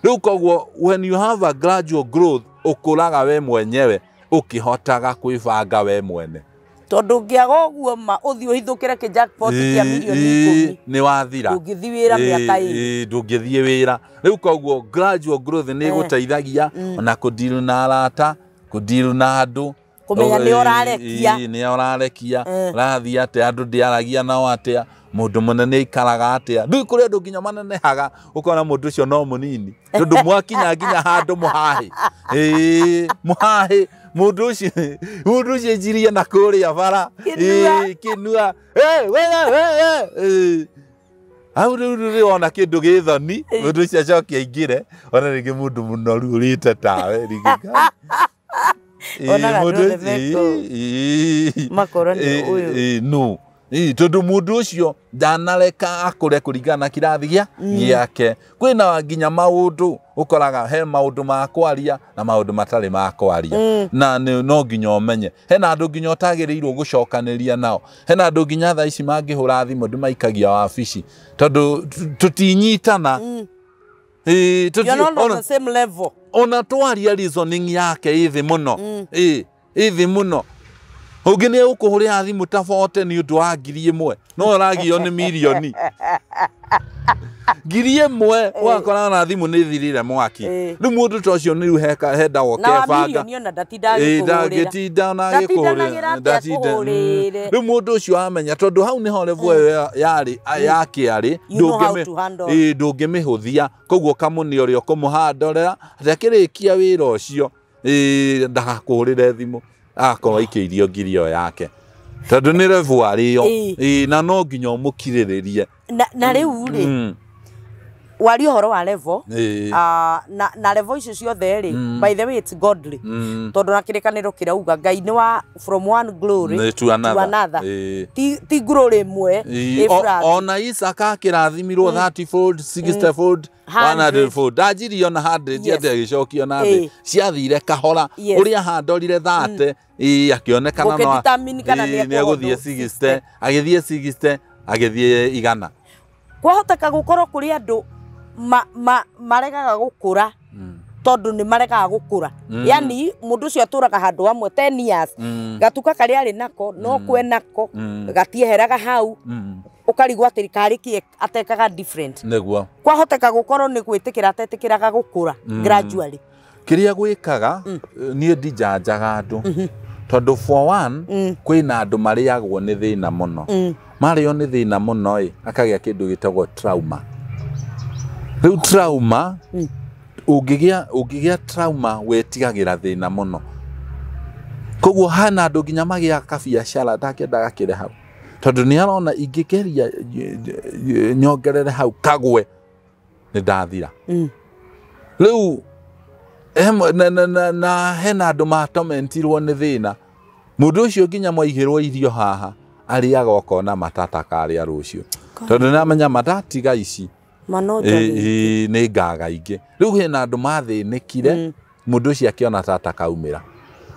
Rĩu koguo when you have a gradual growth, ũkũraga we mwenyewe ũkĩhotaga kwĩbanga we mwene. Tondũ ũngĩaga ũguo ma ũthiĩ ũhithũkĩre kĩ jackpot kĩa mirioni 10, Nĩ wathira. Ndũngĩthiĩ wĩra mĩaka 2. Ndũngĩthiĩ wĩra. Rĩu koguo gradual growth nĩ ĩgũteithagia ona kũdeal na arata, kũdeal na andũ. Kũmenya nĩ ũrarekia. Nĩ ũrarekia. Ũrathiĩ atĩa, andũ ndĩaragia nao atĩa, mũndũ mũnene aikaraga atĩa. Rĩu kũrĩ andũ nginya manenehaga ũkona mũndũ ũcio no mũnini, tondũ mwakinya nginya handũ mũhahĩ. Ĩĩ, mũhahĩ mũndũ ũcio anjirie na kũrĩa bara. Kĩnua. Ĩĩ, kĩnua. Eh, we, we, we, ĩĩ. Hau rĩu rĩrĩ wona kĩndũ gĩ thoni, mũndũ ũcio acoke aingĩre ona rĩngĩ mũndũ mũnoru ũrĩte tawe rĩngĩ. Onaga andũ othe me kũu. Makorwo nĩ ũyũ. No. Ĩĩ, tondũ mũndũ ũcio ndanareka akũre kũringana na kĩrathi gĩake. Kwĩna nginya maũndũ ũkoraga he maũndũ ma kwaria na maũndũ matarĩ ma kwaria, na no nginya ũmenye hena andũ nginya ũtagĩrĩirwo gũcokanĩria nao. Hena andũ nginya thaa ici mangĩhũra thimũ ndĩmaikagia wabici, tondũ tũtinyitana. Ĩĩ, You're not on the same level. Ona twaria, reasoning yake ĩ thĩ mũno. Ĩ thĩ mũno. Ũngĩ nĩ egũkũhũrĩra thimũ ta 40 nĩ ũndũ wa 1000, no ũragio nĩ mirioni 1000, ũgakora ona thimũ nĩ thirire mwaki. Rĩu mũndũ ta ũcio nĩ rĩu hendagwo Na wa kebanga. mirioni ona ndatinda Ĩ, agĩkũhũrĩra. ndangĩtinda ona Ndatindanagĩra agĩkũhũrĩra. atĩ Ndatinda. akũhũrĩre. Rĩu mũndũ ũcio amenya, tondũ hau nĩho level ĩyo yarĩ yake arĩ. You know how to handle. Ĩ, ndũngĩmĩhũthia. Koguo kamũnĩ ũrĩa ũkũmũhandorera atĩ akĩrĩkia wĩra ũcio, ĩ, ndagakũhũrĩre thimũ, agakorwo aikĩirio ngiri ĩyo yake, tondũ nĩ level arĩyo. Ĩ, na no nginya ũmũkirĩrĩrie. Na rĩu rĩ, waria ũhoro wa level, na level icio ciothe rĩ, by the way, it's godly, tondũ na kĩrĩkanĩro kĩrauga Ngai nĩ wa from one glory Nĩ to another. To another. Ti glory ĩmwe Ĩ, ĩ flat. Ona Isaka akĩrathimirwo 30 fold, 60 fold, 100 fold. Ndanjirie ona 100. Atĩ agĩcokio na thĩ. Ciathire kahora. Ũrĩa handorire 30, ĩ, akĩonekana no Gũkĩdetermine kana ĩ, nĩ nĩ egũthiĩ 60, agĩthiĩ 60, agĩthiĩ 100. Kwahoteka gũkorwo kũrĩ andũ maregaga gũkũra tondũ nĩ maregaga gũkũra. Yani mũndũ ũcio atũraga handũ hamwe 10 years, gatuka karĩa arĩ nako no kwe nako, gatieheraga hau. Ũkarigwo atĩ karĩ kĩ atekaga different. Nĩguo. Kwahoteka gũkorwo nĩ gwĩtĩkĩra atetĩkĩraga gũkũra gradually. Kĩrĩa gwĩkaga niĩ ndinjanjaga andũ tondũ for one kwĩna andũ marĩagwo nĩ thĩna mũno. Marĩo nĩ thĩna mũno ĩ akagĩa kĩndũ gĩtagwo trauma. Rĩu trauma ũngĩgĩa trauma wĩtigagĩra thĩna mũno. Koguo hena andũ nginya magĩaga kabiacara ndangĩenda gakĩre hau tondũ nĩ arona ingĩgeria nyongerere hau kagwe nĩ ndathira. Rĩu na hena andũ matomentirwo nĩ thĩna. Mũndũ ũcio nginya mwaigĩrwo irio haha arĩaga ũkona matata karĩa rũciũ tondũ nĩ amenya matatiga ici nĩ ngaga ingĩ. Rĩu hena andũ mathĩnĩkire mũndũ ũcio akĩona tata kaumĩra.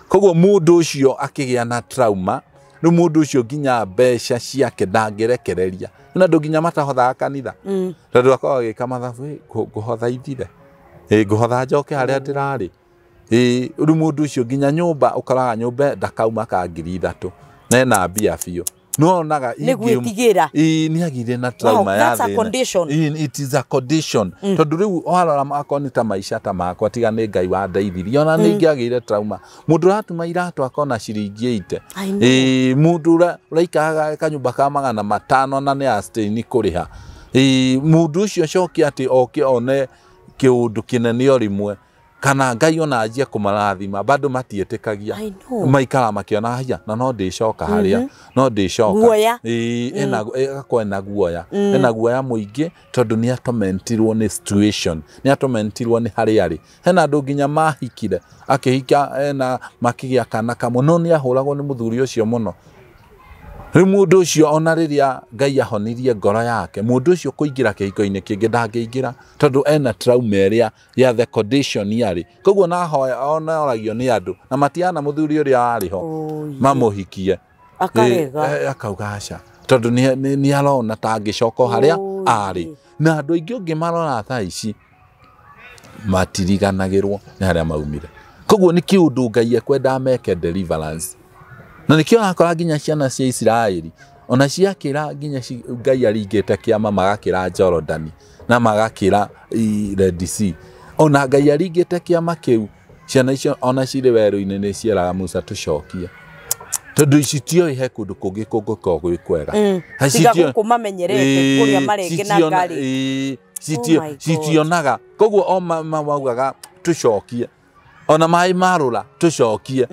Koguo mũndũ ũcio akĩgĩa na trauma. Rĩu mũndũ ũcio nginya mbeca ciake ndangĩrekereria. Na andũ nginya matahothaga kanitha tondũ akoragwo agĩka mathabu, ngũhotha ithire, ngũhotha njoke harĩa ndĩrarĩ. Rĩu mũndũ ũcio nginya nyũmba ũkoraga nyũmba ndakauma ka 3,000 na ena mbia biũ. No onaga nĩ gwĩtigĩra. Nĩ agire na trauma ya That's a thĩna. condition. It is a condition. Tondũ rĩu warora akorwo nĩ ta maica ta makwa tiga nĩ Ngai wandeithirie ona nĩ ingĩagĩire trauma. Mũndũ ũratuma iratũ akona ciringi 80. I know. Mũndũ ũraikaraga kanyũmba ka 500 na nĩ abstain kũrĩha. Mũndũ ũcio acoke atĩ oke one kĩũndũ kĩnene o rĩmwe kana Ngai ona anjie kũmarathima bado matiĩtĩkagia. I know. Maikara makĩona haya na no ndĩcoka harĩa no ndĩcoka. Guoya. Agakorwo ena guoya. Ena guoya mũingĩ tondũ nĩ atomentirwo nĩ situation, nĩ atomentirwo nĩ harĩa arĩ. Hena andũ nginya mahikire akĩhika ena makĩgĩa kana kamwe no nĩ ahũragwo nĩ mũthuri ũcio mũno. Rĩu mũndũ ũcio ona rĩrĩa Ngai ahonirie ngoro yake mũndũ ũcio kũingĩra kĩhiko-inĩ kĩngĩ ndangĩingĩra tondũ ena trauma ĩrĩa ya the condition yarĩ. Koguo na ahoya ona oragio nĩ andũ na matiana mũthuri ũrĩa warĩ ho mamũhikie. Akarega. Akauga aca tondũ nĩ arona ta angĩcoka o harĩa arĩ. Na andũ aingĩ ũngĩmarora thaa ici matiriganagĩrwo nĩ harĩa maumire. Koguo nĩ kĩũndũ Ngai ekwenda meke deliverance. Na nĩkĩo ũrakora nginya ciana cia Isiraeli ona ciakĩra nginya Ngai aringĩte kĩama magakĩra Jorodani na magakĩra Red Sea. Ona Ngai aringĩte kĩama kĩu ciana icio ona cirĩ werũ-inĩ nĩ cieraga Musa tũcokie tondũ ici tioĩ he kũndũ kũngĩ kũngĩkorwo gwĩ kwega. Tiga gũkũ mamenyerete kũrĩa marenge na ngari. Citionaga. Koguo o maugaga tũcokie ona maĩ marũra tũcokie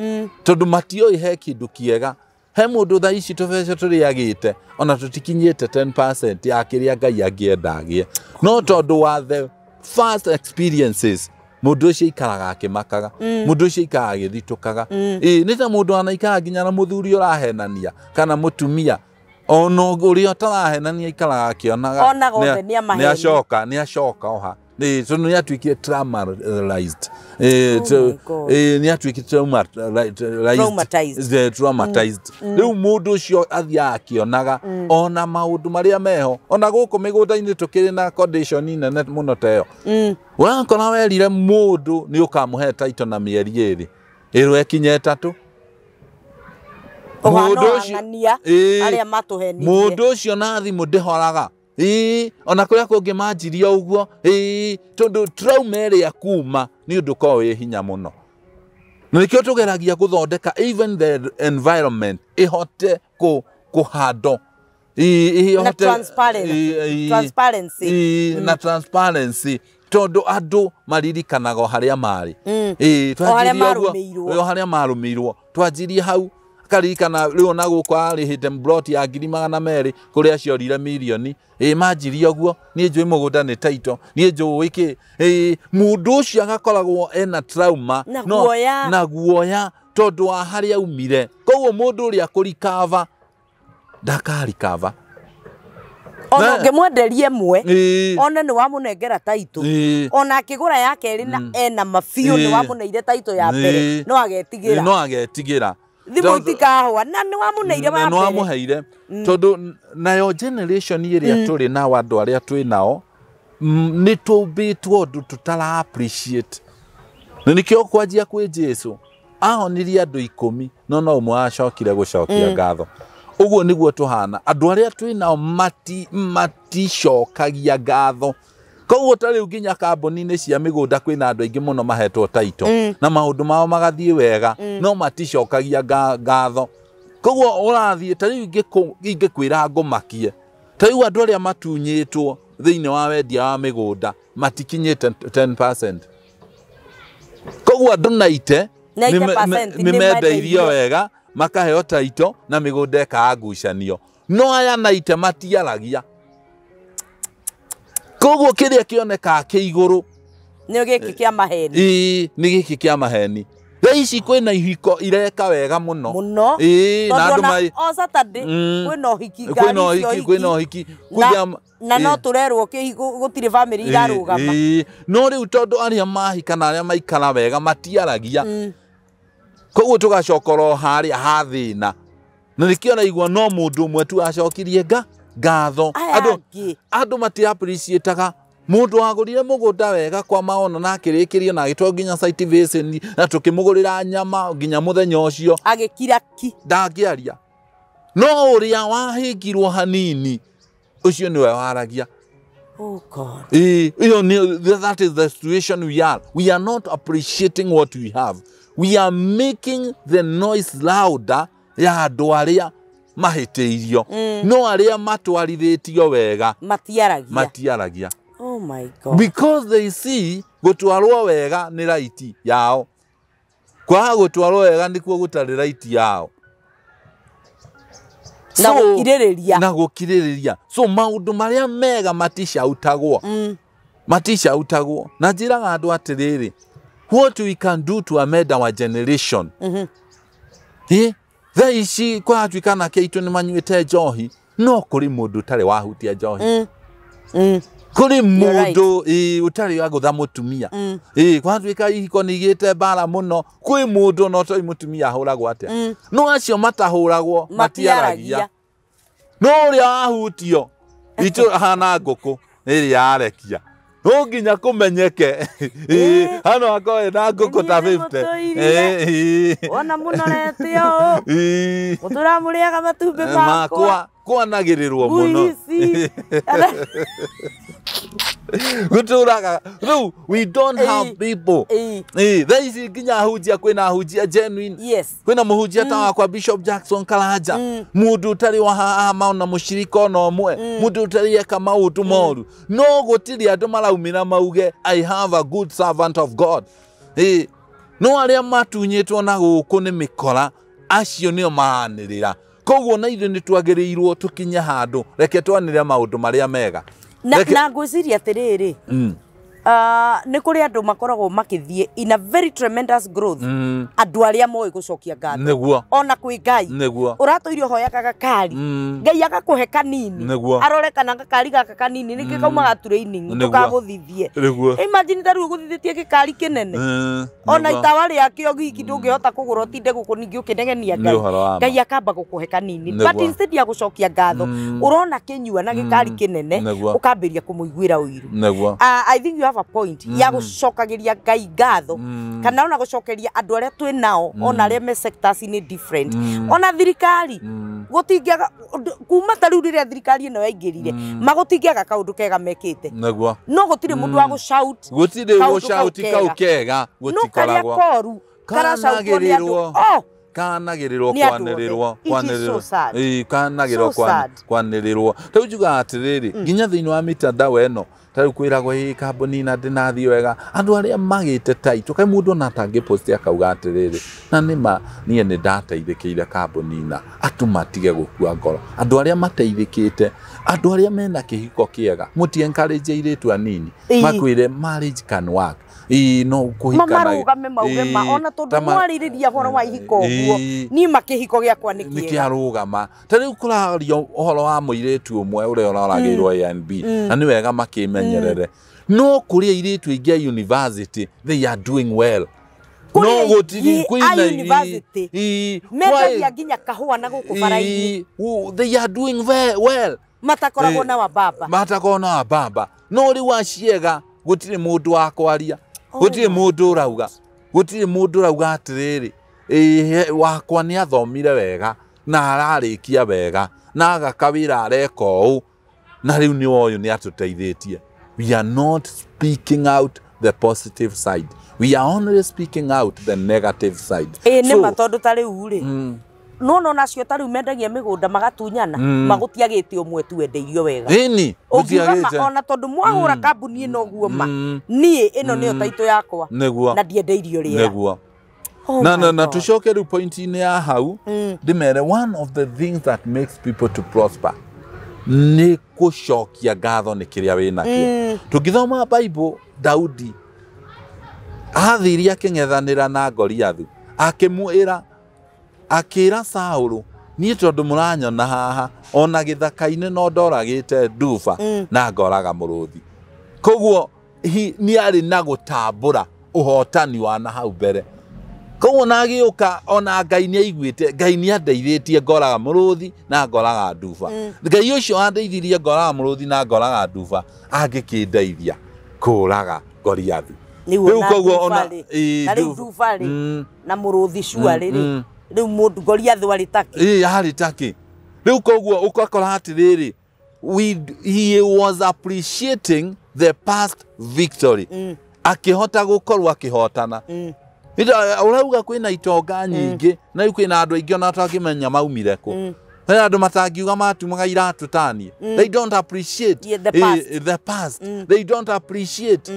tondũ matiũĩ he kĩndũ kĩega. He mũndũ thaa ici tũbeca tũrĩagĩte ona tũtikinyĩte 10% ya kĩrĩa Ngai angĩenda agĩe. No tondũ wa the first experiences mũndũ ũcio aikaraga akĩmakaga, mũndũ ũcio aikaraga agĩthitũkaga. Nĩ ta mũndũ anaikara nginya na mũthuri ũrahenania kana mũtumia ona ũrĩa ũtarahenania aikaraga akĩonaga Onaga othe nĩ amaheni. nĩ acoka oha. Tondũ nĩ atuĩkire traumatized. Nĩ atuĩkire traumatized. Rĩu mũndũ ũcio athiaga akĩonaga ona maũndũ marĩa meho ona gũkũ mĩgũnda-inĩ tũkĩrĩ na condition nene mũno ta ĩyo. Ũrakora werire mũndũ nĩ ũkamũhe title na mĩeri 2 ĩrwo ĩkinye 3. Mũndũ ũcio na thimũ ndĩhoraga. Ona kũrĩa kũngĩ manjirie ũguo tondũ trauma ĩrĩa kuma nĩ ũndũ ũkoragwo wĩ hinya mũno. Na nĩkĩo tũgeragia gũthondeka even the environment ĩhote kũhandwo na transparency. Na transparency tondũ andũ maririkanaga o harĩa marĩ. O harĩa marũmĩirwo. Twanjirie hau akaririkana rĩu ona gũkũ arĩhĩte plot ya 200,000 kũrĩa ciorire mirioni. Manjirie ũguo niĩ njũĩ mũgũnda nĩ title niĩ njũĩ kĩ. Mũndũ ũcio agakoragwo ena trauma na guoya tondũ wa harĩa aumire. Koguo mũndũ ũrĩa kũrikava ndakarikava. Ona ũngĩmwenderia ĩmwe ona nĩ wamũnengera title ona akĩgũra ya kerĩ na ena mabiũ nĩ wamũneire title ya mbere no agetigĩra. No agetigĩra. Thimũ itikahũa na nĩ wamũneire wa mbere. Nĩ wamũheire tondũ nayo generation ĩrĩa tũrĩ nao andũ arĩa twĩ nao nĩ tũmbĩtwo ũndũ tũtara appreciate. Na nĩkĩo kwanjia kwĩ Jesũ ahonirie andũ 10 no no ũmwe acokire gũcokia ngatho. Ũguo nĩguo tũhana. Andũ arĩa twĩ nao maticokagia ngatho. Koguo ta rĩu nginya kambuni-inĩ cia mĩgũnda kwĩna andũ aingĩ mũno mahetwo title na maũndũ mao magathiĩ wega, no maticokagia ngatho. Koguo ũrathiĩ ta rĩu ingĩkwĩra ngũmakie, ta rĩu andũ arĩa matunyĩtwo thĩinĩ wa wendia wa mĩgũnda matikinyĩte 10%. Koguo andũ naite nĩ mendeirio wega, makaheo title na mĩgũnda ĩkaga ngucanio, no aya naite matiaragia. Koguo kĩrĩa kĩonekaga kĩ igũrũ nĩ gĩkĩ kĩa maheni. Ĩĩ, nĩ gĩkĩ kĩa maheni. Thaa ici kwĩna ihiko ireka wega mũno mũno. Ĩĩ, na andũ mai o Saturday kwĩna ũhiki, ngari cio kwĩna ũhiki, na no tũrerwo kĩhiko gũtirĩ family irarũgama. No rĩu tondũ arĩa mahika na arĩa maikara wega matiaragia, koguo tũgacoka oro harĩa ha thĩna. Na nĩkĩo raigua no mũndũ ũmwe tu acokirie ngatho. Andũ mati appreciate-aga mũndũ wagũrire mũgũnda wega kwa maono na akĩrĩkĩrio na agĩtwarwo nginya site visit na tũkĩmũgũrĩra nyama nginya mũthenya ũcio agĩkira ki, ndangĩaria. No ũrĩa wahĩngirwo hanini ũcio nĩwe waragia. Oh God. That is the situation we are. We are not appreciating what we have. We are making the noise louder ya andũ arĩa mahĩtĩirio, no arĩa matwarithĩtio wega matiaragia. Oh my God. Because they see gũtwarwo wega nĩ right yao, kwaga gũtwarwo wega nĩkuo gũtarĩ right yao. Na gũkirĩrĩria, na gũkirĩrĩria. So maũndũ marĩa mega maticautagwo, maticautagwo. Na njĩraga andũ atĩrĩrĩ, what we can do to amend our generation. Thaa ici kũratuĩka anake aitũ nĩ manyuĩte njohi, no kũrĩ mũndũ ũtarĩ wahutia njohi. Kũrĩ mũndũ ũtarĩ wagũtha mũtumia. Kũratuĩka ihiko nĩ igĩte mbara mũno, kwĩ mũndũ ona ũtoĩ mũtumia ahũragwo atĩa. No acio matahũragwo matiaragia. No ũrĩa wahutio itũ ahana ngũkũ ĩrĩa yarekia, no nginya kũmenyeke. Hano akorwo na ngũkũ ta 50. Wona mũnorete ũũ, mũtũra mũrĩaga matumbĩ makwa, kwanagĩrĩrwo mũno. Gũtũraga rĩu we don't have people. Thaa ici nginya ahunjia, kwĩna ahunjia genuine. Yes. Kwĩna mũhunjia ta wakwa Bishop Jackson Karanja, mũndũ ũtarĩ wahama ona mũcirika ona ũmwe, mũndũ ũtarĩ eka maũndũ moru, no gũtirĩ andũ maraumĩra mauge I have a good servant of God. No arĩa matunyĩtwo na gũkũ nĩ mĩkora, acio nĩo maranĩrĩra. Koguo na ithuĩ nĩ twagĩrĩirwo tũkinye handũ, reke twanĩrĩre maũndũ marĩa mega. Na ngwĩciria atĩrĩrĩ, nĩ kũrĩ andũ makoragwo makĩthiĩ in a very tremendous growth, andũ arĩa moĩ gũcokia ngatho nĩguo, ona kwĩ Ngai nĩguo, ũratũire ũhoyaga gakari, Ngai agakũhe kanini, arore kana gakari gaka kanini nĩkĩ kaumaga training ndũkagũthithie. Imagine ta rĩu ũgũthithĩtie gĩkari kĩnene, ona itawa rĩakĩo giki ndũngĩhota kũgũra ũtinde gũkũ ningĩ ũkĩnegenia Ngai, Ngai akamba gũkũhe kanini, but instead ya gũcokia ngatho ũrona kĩnyua na gĩkari kĩnene ũkambĩrĩria kũmũiguĩra ũiru. I think you have a point ya gũcokagĩria Ngai ngatho, kana ona gũcokeria andũ arĩa twĩ nao, ona arĩa me sectors inĩ different, ona thirikari gũtingĩaga kuma ta rĩu rĩrĩa thirikari ĩno yaingĩrire, magũtingĩaga kaũndũ kega mekĩte, no gũtirĩ mũndũ wa gũshout, gũtirĩ gũshout kau kega, no karĩa koru karacautwo nĩ andũ, kanagĩrĩrwo kwanĩrĩrwo, kwanĩrĩrwo, kanagĩrĩrwo kwanĩrĩrwo. Rĩu njugaga atĩrĩrĩ, nginya thĩinĩ wa mitandao ĩno ta rĩu kwĩragwo ĩ kambuni na ndĩnathiĩ wega, andũ arĩa magĩte title, kaĩ mũndũ ona atangĩposti akauga atĩrĩrĩ, na nĩma niĩ nĩ ndateithĩkĩire kambuni na andũ matige gũkua ngoro. Andũ arĩa mateithĩkĩte, andũ arĩa mena kĩhiko kĩega, mũti encourage airĩtu anini makwĩre marriage can work. No kũhikana marũgame mauge ma ona tondũ mwarĩrĩria ũhoro wa ihiko ũguo, niĩ ma kĩhiko gĩakwa nĩ kĩega, nĩkĩarũgama. Ta rĩu kũrario ũhoro wa mũirĩtu ũmwe ũrĩa ũroragĩirwo ANB, na nĩ wega makĩmenyerere, no kũrĩ airĩtu aingĩ a university they are doing well. No gũtirĩ kwĩna university mendagia nginya kahũa na gũkũ bara-inĩ, they are doing very well, matakoragwo na wababa, matakoragwo na wababa. No rĩu aciega gũtirĩ mũndũ wa kwaria, gũtirĩ mũndũ ũrauga, gũtirĩ mũndũ ũrauga atĩrĩrĩ, wakwa nĩ athomire wega, Na ararĩkia wega na agaka wĩra areka ũũ na rĩu nĩ ũyũ nĩ atũteithĩtie. We are not speaking out the positive side, we are only speaking out the negative side. Ĩĩ nĩ ma, tondũ ta rĩu rĩ, no nacio ta rĩu mendagia mĩgũnda magatunyana, magũtiagĩte ũmwe tu wendeirio wega. Ĩni. Ũngiuga ma ona tondũ mwahũra kambuni ĩno ũguo ma, niĩ ĩno nĩyo taitũ yakwa. Nĩguo. Na ndiendeirio rĩera. Nĩguo. Oh Na my na na God. tucoke rĩu point-inĩ ya hau, ndĩmere one of the things that makes people to prosper nĩ gũcokia ngatho nĩ kĩrĩa wĩ nakĩo. Tũngĩthoma Bible, Daudi athire akĩng'ethanĩra na Goliathu, akĩmwĩra, akĩra Saũlũ, niĩ tondũ mũranyona haha ona gĩthaka-inĩ no ndoragĩte nduba na ngoraga mũrũthi. Koguo nĩ arĩ na gũtambũra ũhotani wa na hau mbere. Koguo na agĩũka ona Ngai nĩ aiguĩte, Ngai nĩ andeithĩtie ngoraga mũrũthi na ngoraga nduba. Ngai ũcio andeithirie ngoraga mũrũthi na ngoraga nduba angĩkĩndeithia kũraga Goliathu. Rĩu Rĩu ona koguo ona nduba rĩ, ĩĩ, na rĩu nduba. nduba rĩ, na mũrũthi cuarĩ rĩ, rĩu mũndũ Goliathu arĩ takĩ. Ĩĩ, yarĩ takĩ. Rĩu koguo ũgakora atĩrĩrĩ, he was appreciating the past victory, akĩhota gũkorwo akĩhotana. Ũrauga kwĩna itonga nyingĩ na rĩu kwĩna andũ aingĩ ona tũngĩmenya maumire kũ. Hena andũ matangiuga matumaga iratũ taniĩ. They don't appreciate Yeah, the past. The past. They don't appreciate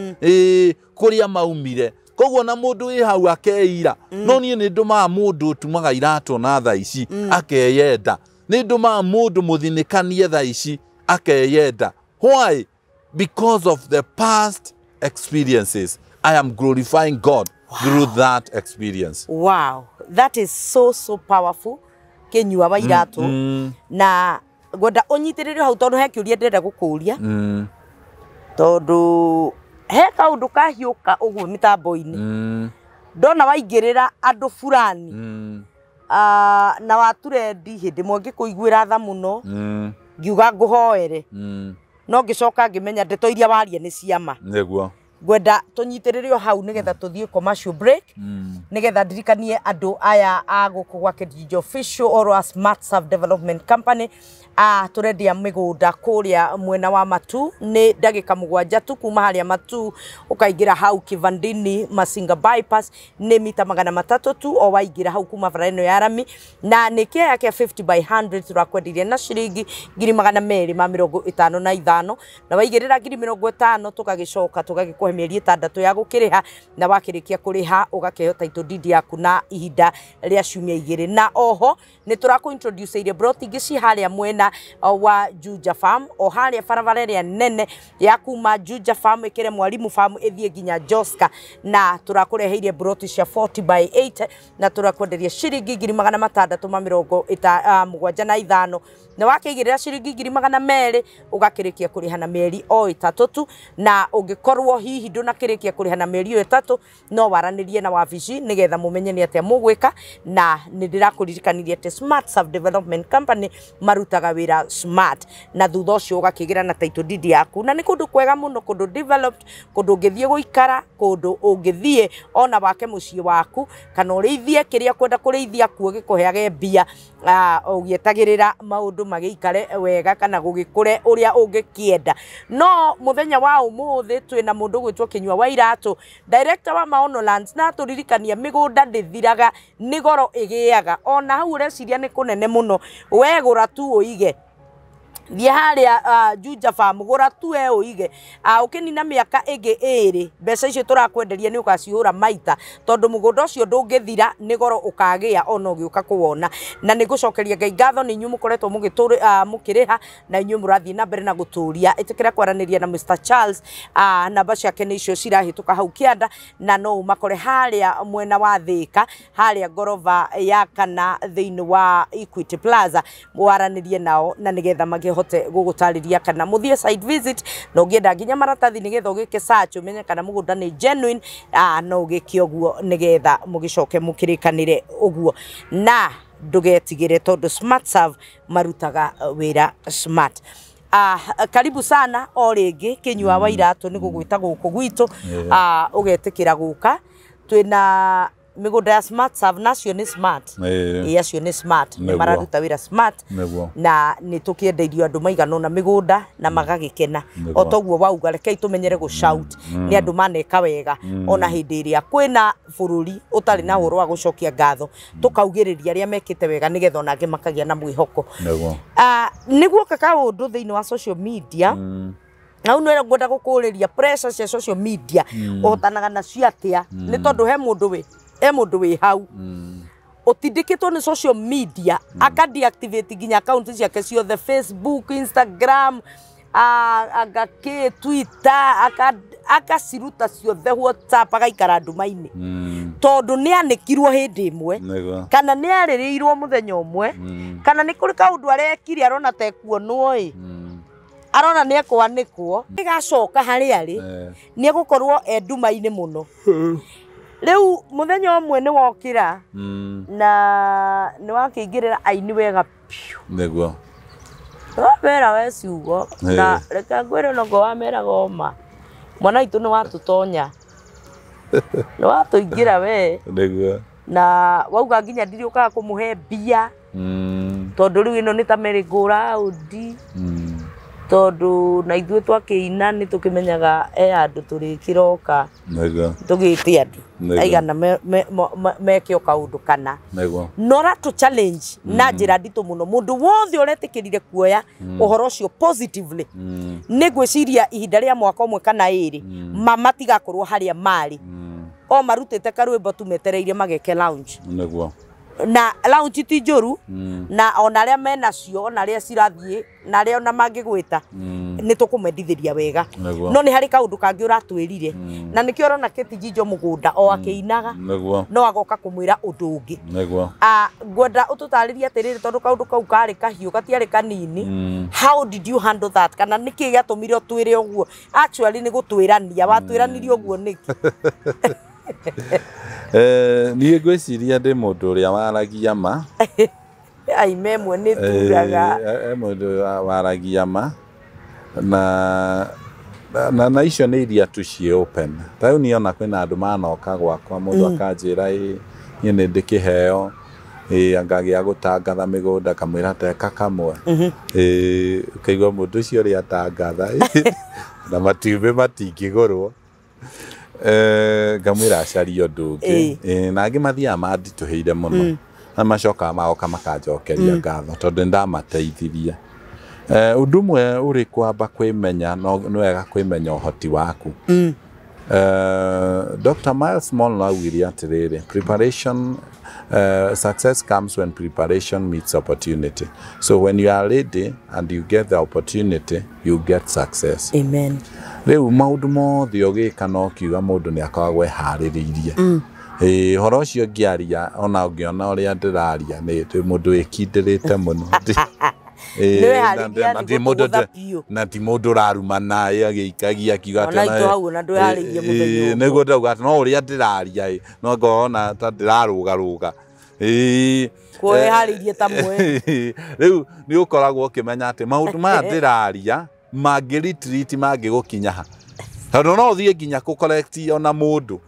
kũrĩa maumire. Koguo na mũndũ wĩ hau akeira, no niĩ nĩ ndũmaga mũndũ ũtumaga iratũ na thaa ici akeyenda, nĩ ndũmaga mũndũ mũthinĩkanie thaa ici akeyenda. Why? Because of the past experiences. I am glorifying God through that experience. Wow, that is so so powerful, Kĩnyua wa Iratũ. Na ngwenda ũnyitĩrĩre hau tondũ he kĩũria ndĩrenda gũkũria, tondũ he kaũndũ kahiũka ũguo mĩtambo-inĩ, ndona waingĩrĩra andũ fulani, na waturendi hĩndĩ ĩmwe ngĩkũiguĩra tha mũno, ngiuga ngũhoere, no ngĩcoka ngĩmenya ndeto iria waria nĩ ciama. Nĩguo. Ngwenda tũnyitĩrĩre o hau nĩgetha tũthiĩ commercial break, nĩgetha ndirikanie andũ aya a gũkũ gwa Kijiji Official or a Smart Serve Development Company, tũrendia mĩgũnda kũrĩa mwena wa Matu, nĩ ndagĩka 7 tu kuma harĩa Matu ũkaingĩra hau Kivandini Masinga bypass, nĩ mita 300 tu o waingĩra hau kuma bara ĩno ya rami, na nĩ kĩaya kĩa 50 by 100 tũrakwenderia na ciringi 255,000, na waigĩrĩra 50,000 tũgagĩcoka tũgagĩkũhe mĩeri 6 ya gũkĩrĩha, na wakĩrĩkia kũrĩha ũgakĩheo title deed yaku na ihinda rĩa ciumia 2. Na oho nĩ tũrakũ introduce iria broti ingĩ ci harĩa mwena wa Juja Farm, o harĩa barabara ĩrĩa nene ya kuma Juja Farm ĩkĩre Mwalimu Farm ĩthiĩ nginya Joska, na tũrakũreheire broti cia 40 by 8 na tũrakwenderia ciringi 675,000, na wakĩigĩrĩra ciringi 200,000 ũgakĩrĩkia kũrĩha na mĩeri o 3 tu. Na ũngĩkorwo hihi ndũnakĩrĩkia kũrĩha na mĩeri ĩyo 3, no waranĩrie na wabici nĩgetha mũmenye nĩ atĩa mũgwĩka. Na nĩ ndĩrakũririkanirie atĩ Smart Serve Development Company marutaga wĩra smart, na thutha ũcio ũgakĩgĩra na title deed yaku, na nĩ kũndũ kwega mũno, kũndũ developed, kũndũ ũngĩthiĩ gũikara, kũndũ ũngĩthiĩ ona wake mũciĩ waku, kana ũrĩithie kĩrĩa ũkwenda kũrĩithia kuo gĩkũheage mbia, ũgĩetagĩrĩra maũndũ magĩikare wega kana gũgĩkũre ũrĩa ũngĩkĩenda. No mũthenya wa ũmũthĩ twĩna mũndũ ũgwĩtwo Kĩnyua wa Iratũ, director wa Maono Lands, na atũririkania mĩgũnda ndĩthiraga, nĩ goro ĩgĩaga. Ona hau ũreciria nĩ kũnene mũno, wegũra tu ũige, thiĩ harĩa Juja Farm, gũra tu we ũige, ũkĩnina mĩaka ĩngĩ 2 mbeca icio tũrakwenderia nĩ ũgacihũra maita, tondũ mũgũnda ũcio ndũngĩthira, nĩ goro ũkagĩa ona ũgĩũka kũwona. Na nĩ ngũcokeria Ngai ngatho nĩ inyuĩ mũkoretwo mũkĩrĩha, na inyuĩ mũrathiĩ na mbere na gũtũria. Ĩtĩkĩra kwaranĩria na Mr Charles, namba ciake nĩ icio cirahĩtũka hau kĩanda, na no ũmakore harĩa mwena wa Thĩka, harĩa ngoroba ya kana thĩinĩ wa Equity Plaza, waranĩrie nao na nĩgetha makĩhote gũgũtarĩria kana mũthiĩ site visit, na ũngĩenda nginya maratathi nĩgetha ũgĩke search ũmenye kana mũgũnda nĩ genuine, no ũgĩke ũguo nĩgetha mũgĩcoke mũkĩrĩkanĩre ũguo. Na ndũgetigĩre tondũ Smart Serve marutaga wĩra smart. Karibu sana o rĩngĩ Kĩnyua wa Iratũ, nĩ gũgwĩta gũkũ gwitũ, ũgetĩkĩra gũka. Twĩna Mĩgũnda ya Smart Serve nacio nĩ smart. Ĩĩ, acio nĩ smart, nĩ mararuta wĩra smart. Na nĩ tũkĩendeirio andũ maigana ũna mĩgũnda na magagĩkena. O toguo wauga, rekei tũmenyere gũ shout nĩ andũ maneka wega, ona hĩndĩ ĩrĩa kwĩna bũrũri ũtarĩ na ũhoro wa gũcokia ngatho, tũkaugĩrĩria arĩa mekĩte wega nĩgetha onangĩ makagĩa na mwĩhoko. Nĩguoka kaũndũ thĩinĩ wa social media, na u nĩ ngwenda gũkũrĩria, pressure cia social media ũhotanaga nacio atĩa? Nĩ tondũ he mũndũ wĩ hau ũtindĩkĩtwo nĩ social media aka deactivate nginya account ciake ciothe, Facebook, Instagram, anga kĩ, Twitter, akaciruta ciothe, WhatsApp, agaikara nduma-inĩ tondũ nĩ anĩkirwo hĩndĩ ĩmwe kana nĩ arĩrĩirwo mũthenya ũmwe kana nĩ kũrĩ kaũndũ arekire arona ta ekuonwo ĩ, arona nĩ ekwanĩkwo, ĩgacoka harĩa arĩ nĩ egũkorwo e nduma-inĩ mũno. Rĩu mũthenya ũmwe nĩ wokĩra na nĩ wakĩingĩrĩra aini wega biũ. Wamera we ciugo na reke ngwĩre, nongo wameraga oma mwana witũ, nĩ watũtonya, nĩ watũingĩra we na wauga nginya ndiriũkaga kũmũhe mbia tondũ rĩu ĩno nĩ ta merry go round tondũ na ithuĩ twakĩina nĩ tũkĩmenyaga e handũ tũrĩkĩroka tũgĩte andũ aigana meke o kaũndũ kana na ũratũ challenge na njĩra nditũ mũno. Mũndũ wothe ũretĩkĩrire kuoya ũhoro ũcio positively, nĩ ngwĩciria ihinda rĩa mwaka ũmwe kana ĩrĩ matigakorwo harĩa marĩ o marutĩte karwĩmbo tu metereire mageke launch. Na launch ti njũru, na ona arĩa menacio, ona arĩa cirathiĩ na arĩa ona mangĩgwĩta, nĩ tũkũmendithĩria wega. No nĩ harĩ kaũndũ kangĩ ũratwĩrire, na nĩkĩo ũrona Kĩtijinjo mũgũnda o akĩinaga no agoka kũmwĩra ũndũ ũngĩ. Ngwenda ũtũtarĩrie atĩrĩrĩ, tondũ kaũndũ kau karĩ kahiũ, gatiarĩ kanini. How did you handle that, kana nĩkĩ gĩatũmire ũtwĩre ũguo? Actually nĩ gũtwĩrania watwĩranirie ũguo nĩkĩ? Niĩ ngwĩciria ndĩ mũndũ ũrĩa waragia ma. Aime ĩmwe nĩ turaga. Mũndũ waragia ma na icio nĩ iria tu ciĩ open. Ta rĩu niĩ ona kwĩna andũ manoka gwakwa, mũndũ akanjĩra, ĩ niĩ nĩ ndĩ kĩheo ĩ anga gĩa gũtangatha mĩgũnda, kamwĩra teka kamwe ĩ, ũkaigua mũndũ ũcio ũrĩa atangatha na matumbĩ matingĩgũrwo. Ngamwĩra acarie ũndũ ũngĩ. Na angĩ mathiaga manditũhĩire mũno na macokaga magoka makanjokeria ngatho tondũ nĩ ndamateithirie. Ũndũ ũmwe ũrĩ kwamba kwĩmenya, no nĩ wega kwĩmenya ũhoti waku. Dr. Miles Monroe augire atĩrĩrĩ, preparation, success comes when preparation meets opportunity. So when you are ready and you get the opportunity, you get success. Amen. Rĩu maũndũ mothe ũgĩka no kiuga mũndũ nĩ akoragwo eharĩrĩirie. Ĩĩ, ũhoro ũcio ngĩaria, ona ũngĩona ũrĩa ndĩraria, nĩ ndĩ mũndũ wĩkindĩrĩte mũno. Nĩ wĩharĩirie Na ti mũndũ gũtũgũtha biũ. Na ti mũndũ ũrarumana ĩ agĩikagia akiuga Ona itũ hau ona ndwĩharĩirie mũthenya ũmwe. Nĩguo ndauga atĩ no ũrĩa ndĩraria ĩ, no ngona ta ndĩrarũgarũga. Ĩĩ. Kuo wĩharĩirie ta mwe. Rĩu nĩ ũkoragwo ũkĩmenya atĩ maũndũ maya ndĩraria mangĩ retreat mangĩgũkinya ha, tondũ no ũthiĩ nginya kũ correct ona mũndũ,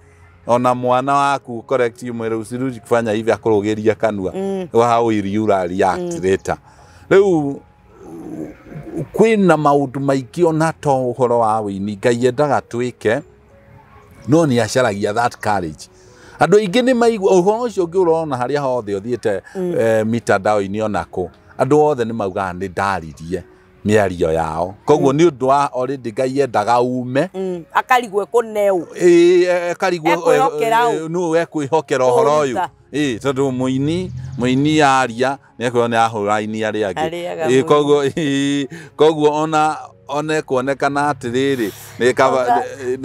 ona mwana waku, correct mwĩre usirudi kufanya hivi, akũrũgĩria kanua, how will you react later? Rĩu kwĩna maũndũ maingĩ ona to ũhoro wa wĩini Ngai endaga twĩke, no nĩ acaragia that courage. Andũ aingĩ nĩ maigua ũhoro ũcio ũngĩ ũrona harĩa hothe ũthiĩte mitandao-inĩ ona kũ, andũ othe nĩ maugaga nĩ ndaririe mĩario yao, koguo nĩ ũndũ wa already Ngai endaga ume. Akarigwo ekũneu. Ĩĩ, akarigwo. Ekwĩhokera ũ? Nũ ekwĩhokera ũhoro ũyũ? Kũruta. Ĩĩ, tondũ mũini aria nĩ ekwĩrwo nĩ ahũra aini arĩa angĩ. Arĩaga Ĩĩ, mũini. Koguo ona ekuonekana atĩrĩrĩ nĩ kaba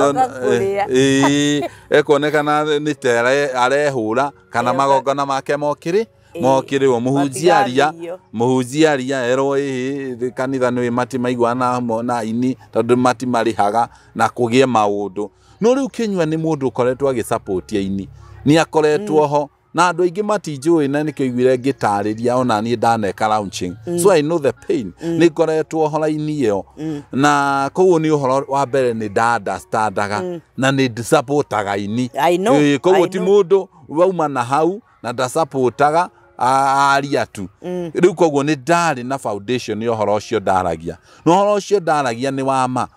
Oka kũrĩa. Ĩĩ, ekuonekana nĩ ta arehũra kana magongona make mokĩrĩ mokĩrĩrwo mũhunjia aria. Matigathiio. Mũhunjia aria erwo ĩhĩ kanitha nĩ matimaiguana na aini tondũ matimarĩhaga na kũgĩe maũndũ. No rĩu Kĩnyua nĩ mũndũ ũkoretwo agĩsupport aini, nĩ akoretwo ho Na andũ aingĩ matinjũĩ na nĩkĩo iguire ngĩtarĩria ona niĩ ndaneka launching. So I know the pain. Nĩ ngoretwo hora-inĩ ĩyo. Na koguo nĩ ũhoro wa mbere nĩ nda-understandaga na nĩ ndisupportaga aini. I know, Koguo I ti know. mũndũ wauma na hau na ndasupportaga aria tu. Rĩu koguo nĩ ndarĩ na foundation ya ũhoro ũcio ndaragia. Na ũhoro ũcio ndaragia nĩ wa ma.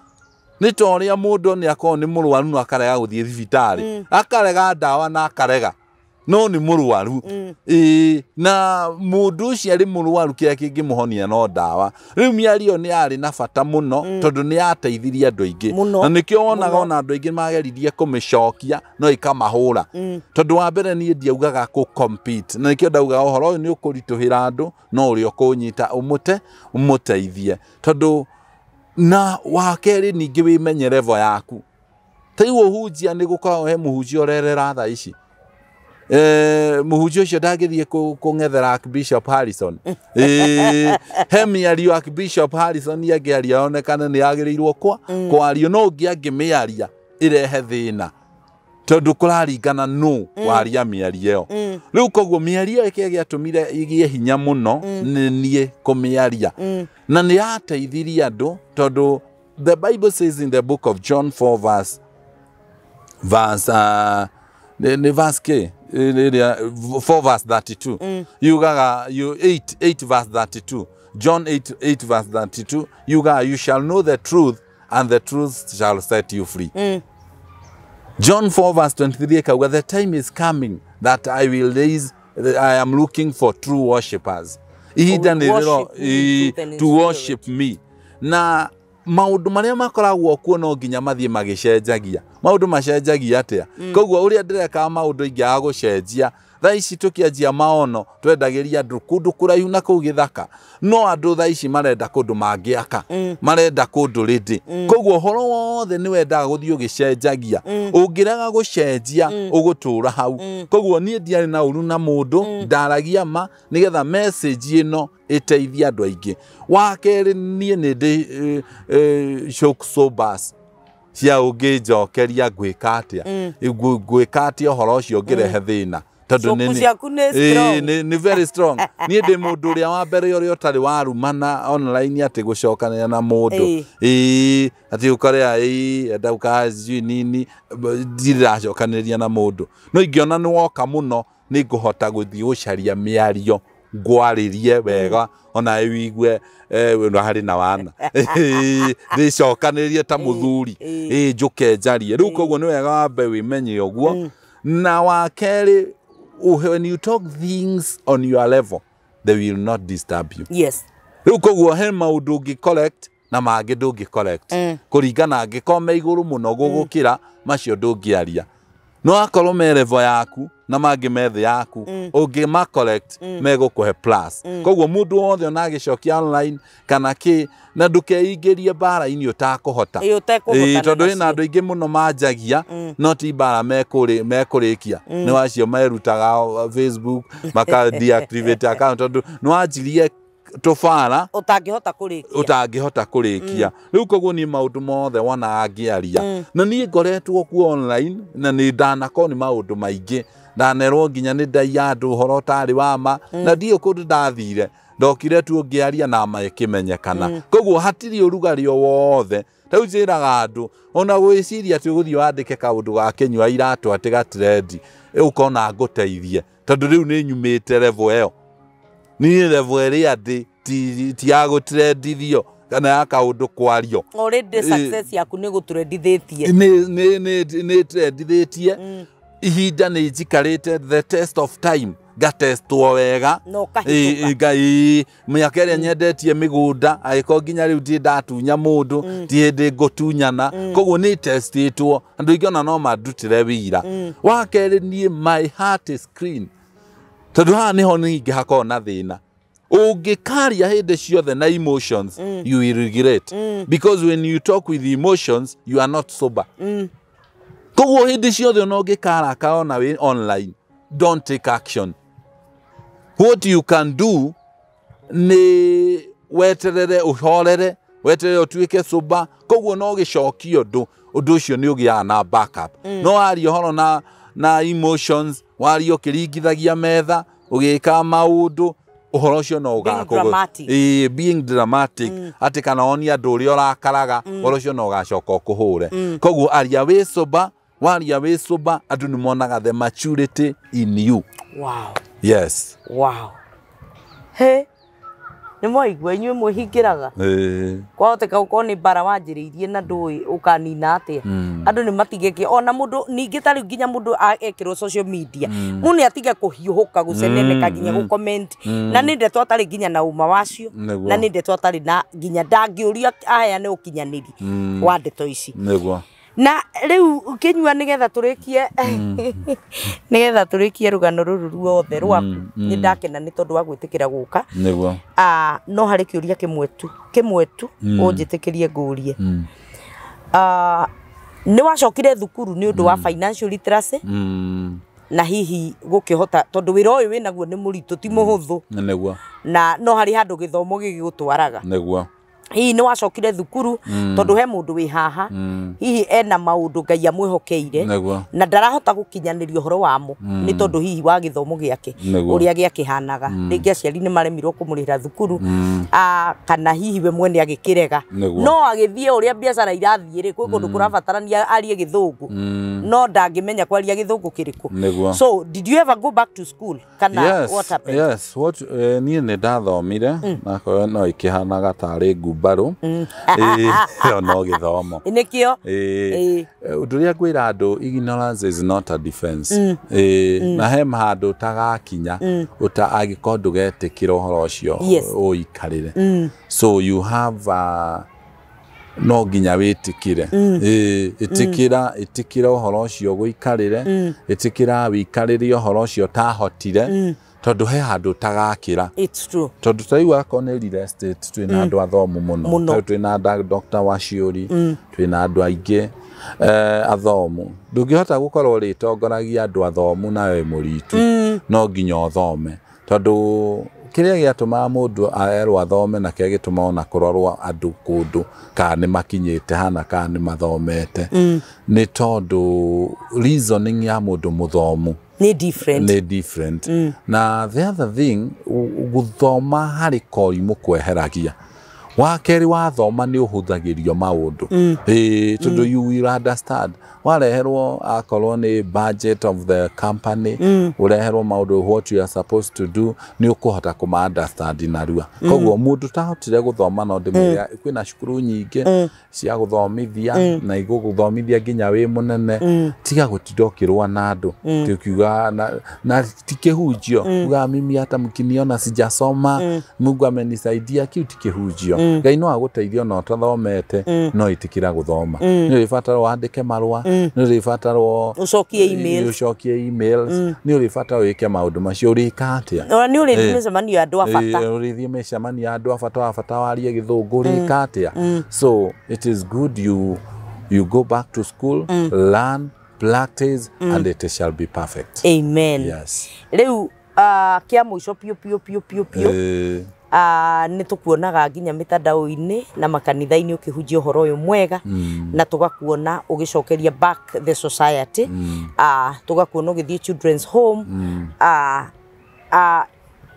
Nĩ ta ũrĩa mũndũ nĩ akorwo nĩ mũrwaru no akarega gũthiĩ thibitarĩ. Akarega ndawa na akarega. No nĩ mũrwaru. Ĩĩ, na mũndũ ũcio arĩ mũrwaru kĩrĩa kĩngĩmũhonia no ndawa. Rĩu mĩario nĩ yarĩ na bata mũno tondũ nĩ yateithirie andũ aingĩ. Mũno, Na nĩkĩo wonaga mũno. ona andũ aingĩ mageririe kũmĩcokia no ĩkamahũra. Tondũ wa mbere niĩ ndiaugaga kũ compete. Na nĩkĩo ndaugaga ũhoro ũyũ nĩ ũkũritũhĩra andũ no ũrĩa ũkũnyita ũmũteithie. Tondũ na wa kerĩ ningĩ wĩmenye level yaku. Ta rĩu ũhunjia nĩ gũkoragwo he mũhunjia ũrerera thaa ici. Mũhunjia ũcio ndangĩthiĩ kũng'ethera Archbishop Harrison. He mĩario Archbishop Harrison angĩaria yonekane nĩ yagĩrĩirwo kwario no ũngĩ angĩmĩaria ĩrehe thĩna tondũ kũraringana nũ waria mĩario ĩyo. Rĩu koguo mĩario ĩyo kĩrĩa gĩatũmire ĩgĩe hinya mũno nĩ niĩ kũmĩaria. Na nĩ yateithirie andũ tondũ the Bible says in the book of John 4 verse nĩ verse k ĩrĩa 4 verse 32 yugaga you 8 verse 32 John 8 verse 32 yugaga you shall know the truth and the truth shall set you free. John 4 verse 23 ikauga the time is coming that I will raise I am looking for true worshippers. Ihinda nĩ rĩro Worship me in truth and in to worship me. Na maũndũ marĩa makoragwo kuo no nginya mathiĩ magĩcenjagia. Maũndũ macenjagia atĩa? Koguo ũrĩa ndĩrekaga maũndũ ingĩaga gũcenjia thaa ici tũkĩanjia maono twendagĩria andũ kũndũ kũraihu na kũu gĩthaka no andũ thaa ici marenda kũndũ mangĩaka marenda kũndũ rĩndĩ. Koguo ũhoro wothe nĩ wendaga gũthiĩ ũgĩcenjagia. Ũngĩrega gũcenjia ũgũtũra hau. Koguo niĩ ndiarĩ na ũru na mũndũ ndaragia ma nĩgetha message ĩno ĩteithie andũ aingĩ. Wa kerĩ niĩ nĩ ndĩ shock sobers cia ũngĩnjokeria ngwĩka atĩa ngwĩka atĩa ũhoro ũcio ũngĩrehe thĩna tondũ Shoku ciaku nĩ strong. Nĩ very strong. Niĩ ndĩ mũndũ ũrĩa wa mbere ũrĩa ũtarĩ warumana online atĩ gũcokanĩra na mũndũ. Ĩĩ atĩ ũkorea ĩĩ enda sijui nini ndirĩ ndacokanĩria na mũndũ. No ingĩona nĩ woka mũno nĩ ngũhota gũthiĩ gũcaria mĩario ngwarĩrie wega ona wigue harĩ na wana ndĩcokanĩrie ta mũthuri ĩĩ njũke njarie. Rĩu koguo nĩ wega wambe wĩmenye ũguo. Na wa kerĩ when you talk things on your level they will not disturb you. Yes. Rĩu koguo he maũndũ ũngĩ correct na mangĩ ndũngĩ correct kũringana angĩkorwo me igũrũ mũno gũgũkĩra macio ndũngĩaria no akorwo me level yaku na mangĩ me thĩ yaku ũngĩma correct megũkũhe plus. Koguo mũndũ wothe ona agĩcokia online kana kĩ na ndũkeingĩrie mbara-inĩ ũtakũhota. Ĩĩ, ũtekũhotana Tondũ ĩna nacio. andũ aingĩ mũno manjagia no ti mbara mekũrĩkia nĩ wacio merutaga Facebook maka deactivate account tondũ nĩ wanjirie tũbara Ũtangĩhota kũrĩkia. Ũtangĩhota kũrĩkia. Rĩu koguo niĩ maũndũ mothe wonaga ngĩaria na niĩ ngoretwo kuo online na nĩ ndanakorwo nĩ maũndũ maingĩ ndanerwo nginya nĩ ndaiya andũ ũhoro ũtarĩ wa ma na ndiũ kũndũ ndathire ndokire tu ngĩaria na ma ĩkĩmenyekana. Koguo hatirĩ ũrugarĩ o wothe. Rĩu njĩraga andũ ona gwĩciria atĩ ũgũthiĩ wandĩke kaũndũ ga kĩnyua iratũ atĩ gatrendi ũkona ngũteithie tondũ rĩu nĩ nyumĩte level ĩyo. Niĩ level ĩrĩa ndĩ ti ya gũtrendithio kana ya kaũndũ kwario. Already success yaku nĩ gũtrendithĩtie. Nĩ trendithĩtie ihinda nĩ njikarĩte the test of time ngatestwo wega Na ũkahĩtũka. Ngai mĩaka ĩrĩa nyendetie mĩgũnda angĩkorwo nginya rĩu ndirĩ ndatunya mũndũ ti hĩndĩ ngũtunyana koguo nĩ testĩtwo andũ aingĩ ona no mandutĩre wĩira. Wa kerĩ niĩ my heart is clean tondũ haha nĩho ningĩ hakoragwo na thĩna. Ũngĩkaria hĩndĩ ciothe na emotions you will regret because when you talk with emotions you are not sober. Koguo hĩndĩ ciothe ona ũngĩkarakara ona wĩ online don't take action. What you can do nĩ weterere ũhorere weterere ũtuĩke sober. Koguo no gĩcokie ũndũ ũndũ ũcio nĩ ũgĩaga na backup. No waria ũhoro na na emotions, waria ũkĩringithagia metha, ũgĩka maũndũ, ũhoro ũcio no dramatic. Ĩĩ, being dramatic, atĩ kana wonie andũ ũrĩa ũrakaraga, ũhoro ũcio no ũgacoka ũkũhũre. Koguo aria wĩ sober, waria wĩ sober, andũ nĩ monaga the maturity in you. Wow. Yes. Wow. He, nĩ mwaigua inyuĩ mwĩhingĩraga. Ĩĩ. Kwahoteka ũkorwo nĩ mbara wanjĩrĩirie na ndũĩ ũkanina atĩa. Andũ nĩ matigĩkie ona mũndũ ningĩ ta rĩu nginya mũndũ ekĩrwo social media, mũndũ nĩ atige kũhiũhũka, gũceneneka, nginya gũ-comment, na nĩ ndeto atarĩ nginya na ũma wacio, Nĩguo. na nĩ ndeto atarĩ na nginya ndangĩũria aheane ũkinyanĩri wa ndeto ici. Nĩguo. Na rĩu Kĩnyua, nĩgetha tũrĩkie rũgano rũrũ ruothe rwaku, nĩ ndakena nĩ tondũ wa gwĩtĩkĩra gũka. Nĩguo. Ah, no harĩ kĩũria kĩmwe tu ũnjĩtĩkĩrie ngũrie. Ah, nĩ wacokire thukuru nĩ ũndũ wa financial literacy na hihi gũkĩhota, tondũ wĩra ũyũ wĩnaguo nĩ mũritũ, ti mũhũthũ, Nĩguo. na no harĩ handũ gĩthomo gĩgĩgũtwaraga. Nĩguo. Hihi nĩ wacokire thukuru tondũ he mũndũ wĩ haha, hihi ena maũndũ Ngai amwĩhokeire Nĩguo. na ndarahota gũkinyanĩria ũhoro wamo nĩ tondũ hihi wa gĩthomo gĩake Nĩguo. ũrĩa gĩakĩhanaga, rĩngĩ aciari nĩ maremirwo kũmũrĩhĩra thukuru, kana hihi we mwene agĩkĩrega, Nĩguo. no agĩthiĩ ũrĩa biacara irathiĩ rĩ, kwĩ kũndũ kũrabatarania arie gĩthũngũ, no ndangĩmenya kwaria gĩthũngũ kĩrĩkũ. Nĩguo. So did you ever go back to school kana Yes, what happened? yes. What, niĩ nĩ ndathomire, nakorwo no ikĩhanaga tarĩ ngumbarũ. Ĩĩ, ĩyo no gĩthomo. Nĩkĩo. Ĩĩ. Ĩĩ. Ũndũ ũrĩa ngwĩra andũ, ignorance is not a defense. Ĩĩ, na he handũ ũtagakinya ũta angĩkorwo ndũgetĩkĩra ũhoro ũcio ũikarĩre. So you have no nginya wĩtĩkĩre. Ĩĩ, ĩtĩkĩra, ĩtĩkĩra ũhoro ũcio gũikarĩre, ĩtĩkĩra wĩikarĩre ũhoro ũcio ũtahotire, tondũ he handũ ũtagakĩra. It's true. Tondũ ta rĩu akorwo nĩ real estate, twĩna andũ athomu mũno. Mũno. Ta rĩu twĩna Dr. Waciũri, twĩna andũ aingĩ athomu. Ndũngĩhota gũkorwo ũrĩtongoragia andũ athomu na wĩ mũritu. No nginya ũthome, tondũ kĩrĩa gĩatũmaga mũndũ erwo athome na kĩrĩa gĩtũmaga ona kũrorwo andũ kũndũ kana nĩ makinyĩte hana kana nĩ mathomete, nĩ tondũ reasoning ya mũndũ mũthomu nĩ different. Nĩ different. Na the other thing, gũthoma harĩ korimũ kweheragia. Wa kerĩ, wathoma nĩ ũhũthagĩrio maũndũ. Ĩĩ, tondũ you will understand, wareherwo akorwo nĩ budget of the company, ũreherwo maũndũ what you are supposed to do, nĩ ũkũhota kũma understand narua. Koguo mũndũ tahotire gũthoma, no ndĩmwĩre kwĩna cukuru nyingĩ cia gũthomithia na igũgũthomithia nginya wĩ mũnene. Tiga gũtinda ũkĩrũa na andũ tukiuga na ti kĩhunjio uga mimi hata mkiniona sijasoma, Mungu amenisaidia. Kiu ti kĩhunjio. Ngai no agũteithie ona ũtathomete, no ĩtĩkĩra gũthoma. Nĩ ũrĩbatarwo wandĩke marũa, nĩ ũrĩbatarwo ũcokie email, ũcokie emails, nĩ ũrĩbatarwo wĩke maũndũ macio. Ũrĩka atĩa? Ona nĩ ũrĩthiĩ mĩcemanio ya andũ a bata. Ĩĩ, ũrĩthiĩ mĩcemanio ya andũ a bata, wa bata warie gĩthũngũ, ũrĩka atĩa? So it is good you go back to school, learn, practice, and it shall be perfect. Amen. Yes. Rĩu kĩa mũico piũ piũ piũ piũ piũ, nĩ tũkuonaga nginya mĩtandao-inĩ na makanitha-inĩ ũkĩhunjia ũhoro ũyũ mwega, na tũgakuona ũgĩcokeria back the society, tũgakuona ũgĩthiĩ children's home.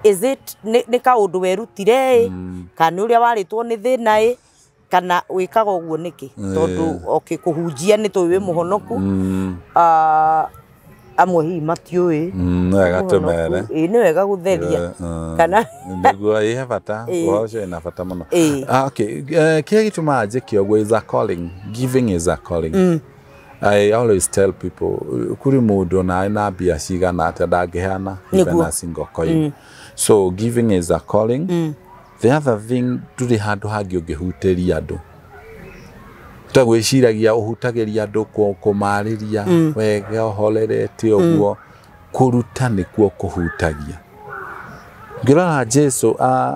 Is it nĩ kaũndũ werutire ĩ, kana nĩ ũrĩa warĩtwo nĩ thĩna ĩ, kana wĩkaga ũguo nĩkĩ? Tondũ okay, kũhunjia nĩ tũĩ wĩ mũhonoku, amwe hihi matiũĩ. Wega tũmere. Ĩ, nĩ wega gũtheria kana Nĩguo, ĩ he bata. Ũhoro ũcio wĩna bata mũno. Ah, okay. Kĩrĩa gĩtũmaga njĩke ũguo is a calling. Giving is a calling. I always tell people, kũrĩ mũndũ ona na mbia cigana atĩa ndangĩheana even a single coin. So giving is a calling. The other thing, ndũrĩ handũ hangĩ ũngĩhutĩria andũ ta gwĩciragia ũhutagĩria andũ kũmarĩria wega ũhorerete ũguo. Kũruta nĩkuo kũhutagia. Ngĩrora Jesu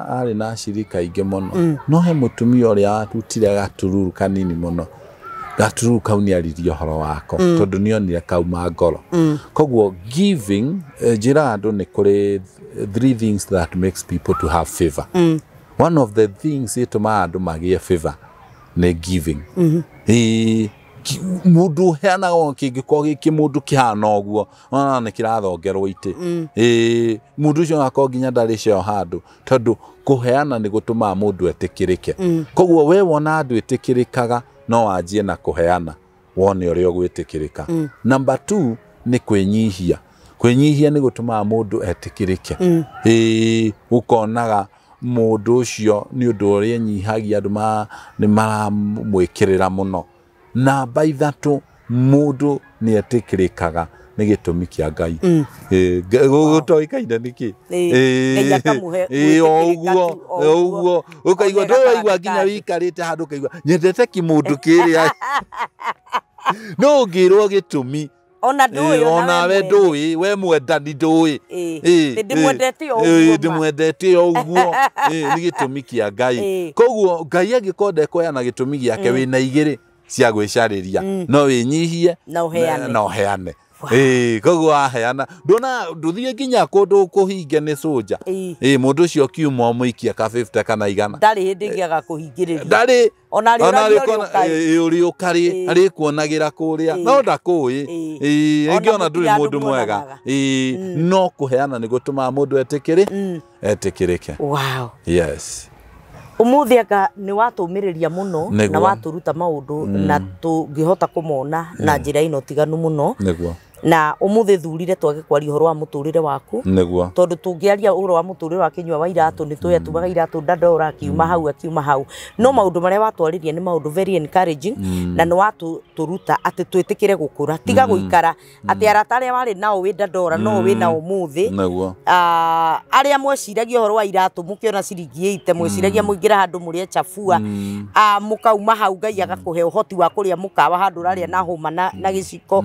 arĩ na acirika aingĩ mũno, no he mũtumia ũrĩa warutire gatururu kanini mũno. Gatururu kau nĩ aririe ũhoro wako tondũ nĩonire kauma ngoro. Koguo giving, njĩraga andũ nĩ kũrĩ three things that makes people to have favor. One of the things ĩtũmaga andũ magĩe favor nĩ giving. Ĩĩ, Mundu uheanaga ona kĩngĩkorwo gĩ kĩmũndũ kĩhana ũguo ona nĩ kĩrathongerwo itĩ. Ĩĩ, mũndũ ũcio agakorwo nginya ndarĩ cio handũ, tondũ kũheana nĩ gũtũmaga mũndũ etĩkĩrĩke. Koguo we wona andũ ĩtĩkĩrĩkaga no wanjie na kũheana wone ũrĩa ũgwĩtĩkĩrĩka. Number 2 nĩ kwĩnyihia. Kwĩnyihia nĩ gũtũmaga mũndũ etĩkĩrĩke. Ĩĩ, ũkonaga mũndũ ũcio nĩ ũndũ ũrĩa enyihagia andũ nĩ maramwĩkĩrĩra mũno. Namba 3, mũndũ nĩ etĩkĩrĩkaga nĩ gĩtũmi kĩa Ngai. Gũtoĩkaine nĩkĩ? Ũguo ũguo ũkaigua ndũraigua nginya wĩikarĩte handũ ũkaigua nyendete kĩmũndũ kĩrĩa. No ũngĩrwo gĩtũmi ona ndũĩ, onawe ndũĩ, we mwendani ndũĩ, ndĩmwendete o ũguo, ndĩmwendete o ũguo, nĩ gĩtũmi kĩa Ngai. Koguo Ngai angĩkorwo ndekũheana gĩtũmi gĩake wĩna igĩrĩ cia gwĩcarĩria, no wĩnyihie na ũheane. Koguo waheana ndona ndũthiĩ nginya kũndũ kũhinge nĩ cũnja. Mũndũ ũcio kiuma ũmũikie ka 50 kana 100, ndarĩ hĩndĩ ĩngĩ agakũhingĩrĩria, ndarĩ ona ũrĩ ũkarĩ arĩkuonagĩra kũrĩa no ndakũĩ. Rĩngĩ ona ndũrĩ mũndũ mwega. No kũheana nĩ gũtũmaga mũndũ etĩkĩrĩke. Wow. Yes. Umuthi anga nĩ watũmĩrĩria mũno na watũruta maũndũ na tũngĩhota kũmona na njĩra ĩno tiganu mũno. Nĩguo. Na umuthi thurire twage kwaria ũhoro wa mũtũrĩre waku. Nĩguo. Tondũ tũngĩaria ũhoro wa mũtũrĩre wa Kinyua wa Iratũ nĩ tũĩ atumaga iratũ ndandora akiuma hau akiuma hau. No maũndũ marĩa watwarĩria nĩ maũndũ very encouraging na nĩ watũruta atĩ twĩtĩkĩre gũkũra, tiga gũikara atĩ arata arĩa warĩ nao wĩ ndandora no wĩ nao ũmũthĩ. Nĩguo. Arĩa mweciragia ũhoro wa iratũ mũkĩona ciringi 80 mweciragia mũingĩra handũ mũrĩe chafua, mũkauma hau Ngai agakũhe ũhoti wa kũrĩa mũkawa handũ ũrarĩa na hũma na gĩciko.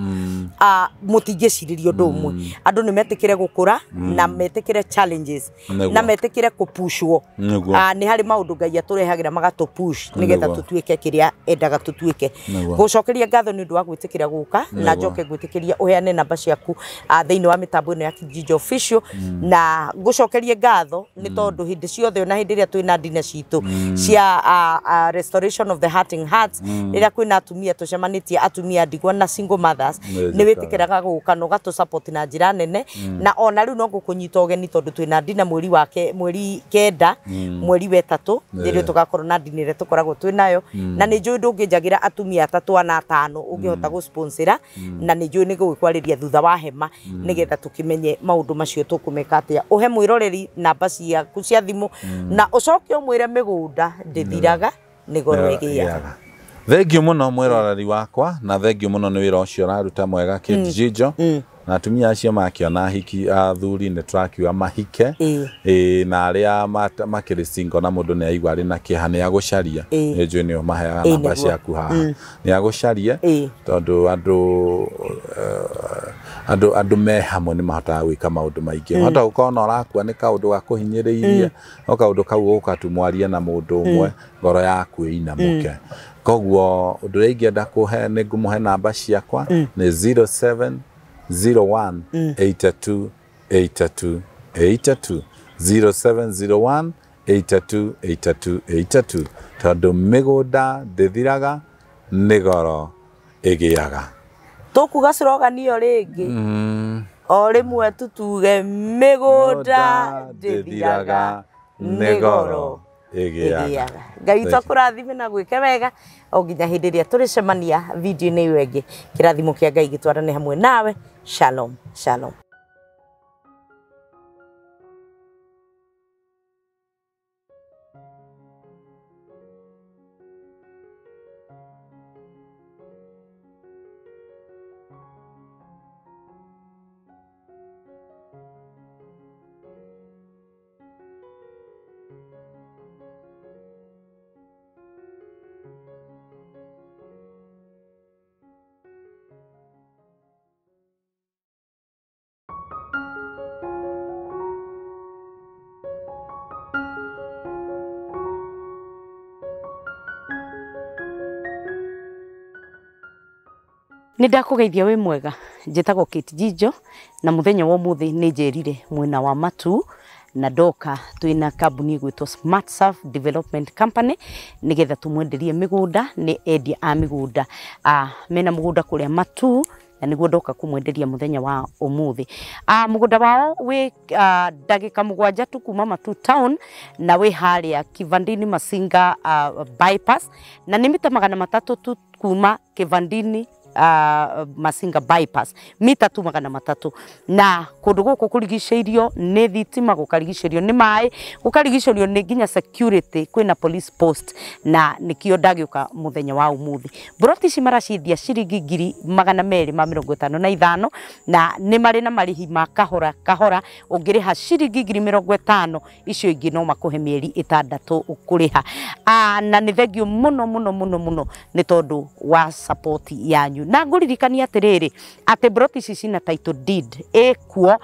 Mũtingĩcirĩria ũndũ ũmwe. Andũ nĩ metĩkĩre gũkũra na metĩkĩre challenges na metĩkĩre kũpushwo. Nĩ harĩ maũndũ Ngai atũrehagĩra magatũpush nĩgetha tũtuĩke kĩrĩa endaga tũtuĩke. Gũcokeria ngatho nĩ ũndũ wa gwĩtĩkĩra gũka na njoke gwĩtĩkĩria ũheane namba ciaku thĩinĩ wa mĩtambo ĩno ya Kijiji Official, na gũcokeria ngatho nĩ tondũ hĩndĩ ciothe ona hĩndĩ ĩrĩa twĩna ndina citũ cia Restoration of the Hurting Hearts, rĩrĩa kwĩna atumia tũcemanĩtie, atumia ndigwa na single mothers, nĩ wĩtĩkĩraga gũka na ũgatũ support na njĩra nene. Na ona rĩu no ngũkũnyita ũgeni tondũ twĩna ndina mweri wake mweri 9 mweri wa 3 rĩrĩa tũgakorwo na ndina ĩrĩa tũkoragwo twĩ nayo, na nĩ njũĩ ndũngĩnjagĩra atumia 3 na 5 ũngĩhota gũsponsora, na nĩ njũĩ nĩ gũgĩkwarĩria thutha wa hema nĩgetha tũkĩmenye maũndũ macio tũkũmeka atĩa. Ũhe mwĩroreri namba ciaku cia thimũ na ũcoke ũmwĩre mĩgũnda ndĩthiraga nĩ goro ĩgĩaga. Thengio mũno mwĩroreri wakwa, na thengio mũno nĩ wĩra ũcio ũraruta mwega Kijiji. Na atumia acio makĩona hiki athuri nĩ tũrakiuga mahike, na arĩa makĩrĩ single na mũndũ nĩ aigua arĩ na kĩeha nĩ agũcaria, nĩ njũĩ nĩ ũmaheaga namba ciaku haha, nĩ agũcarie tondũ andũ me hamwe nĩ mahotaga gwĩka maũndũ maingĩ. Hota gũkorwo na ũrakua nĩ kaũndũ gakũhinyĩrĩirie, no kaũndũ kau ũgũka tu mwarie na mũndũ ũmwe ngoro yaku ĩinamũke. Koguo ũndũ ũrĩa ingĩenda kũhe nĩ ngũmũhe namba ciakwa nĩ 0701 82 82 82, 0701 82 82 82, tondũ mĩgũnda ndĩthiraga nĩ goro ĩgĩaga. Tũkuga slogan ĩyo rĩngĩ o rĩmwe tutuge mĩgũnda ndĩthiraga nĩ goro ĩgĩaga. Ngai witũ akũrathime na gwĩke wega o nginya hĩndĩ ĩrĩa tũrĩcemania video-inĩ ĩyo ĩngĩ. Kĩrathimo kĩa Ngai gĩtwarane hamwe nawe. Shalom, shalom. Nĩ ndakũgeithia wĩ mwega, njĩtagwo Kate Jijo na mũthenya wa ũmũthĩ nĩ njĩrire mwena wa Matu Na ndoka twina kambuni ĩgwĩtwo Smart Surf Development Company nigetha tumwenderie mĩgũnda. Nĩ endia a mĩgũnda, mena mũgũnda kũrĩa Matuu na nĩguo ndoka kũmwenderia mũthenya wa ũmũthĩ. Mũgũnda wao wĩ ndagĩka 7 tu kuma Matuu town na wĩ harĩa Kivandini Masinga bypass, na nĩ mita 300 tu kuma Kivandini Masinga bypass, mita tu 300. Na kũndũ gũkũ kũrigicĩirio nĩ thitima, gũkarigicĩrio nĩ maĩ, gũkarigicĩrio nĩ nginya security, kwĩna police post, na nĩkĩo ndagĩũka mũthenya wa ũmũthĩ. Mburoti ici maraciendia ciringi 255,000 na nĩ marĩ na marĩhi ma kahora kahora. Ũngĩrĩha ciringi 50,000, icio ingĩ no makũhe mĩeri 6 ũkũrĩha. Na nĩ thengio mũno mũno mũno mũno nĩ tondũ wa support yanyu. Na ngũririkania atĩrĩrĩ atĩ mburoti ici cina title deed ĩkuo.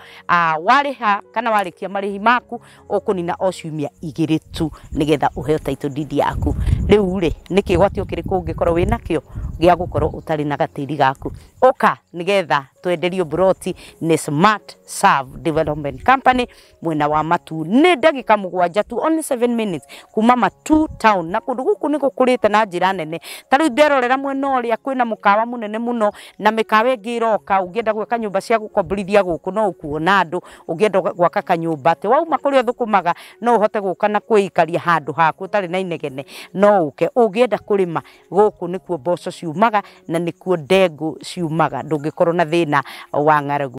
Warĩha kana warĩkia marĩhi maku ũkũnina o ciumia 2 tu nĩgetha ũheo title deed yaku. Rĩu rĩ, nĩ kĩgwatio kĩrĩkũ ũngĩkorwo wĩnakĩo gĩa gũkorwo ũtarĩ na gatĩri gaku? Ũka nĩgetha twenderio mburoti nĩ Smart Serve Development Company mwena wa Matuu. Nĩ ndagĩka 7 tu, only 7 minutes kuma Matuu town, na kũndũ gũkũ nĩ gũkũrĩte na njĩra nene. Ta rĩu nderorera mwena ũrĩa kwĩna mũkawa mũnene mũno na mĩkawa ĩngĩ ĩroka. Ũngĩenda gwaka nyũmba cia gũkomborithia gũkũ no ũkuona andũ. Ũngĩenda gwaka kanyũmba atĩ wauma kũrĩa ũthũkũmaga no ũhote gũka na kwĩikaria handũ haku ũtarĩ na inegene, no ũke. Ũngĩenda kũrĩma gũkũ nĩkuo mboco ciumaga na nĩkuo ndengũ ciumaga, ndũngĩkorwo na thĩna wa ng'aragu.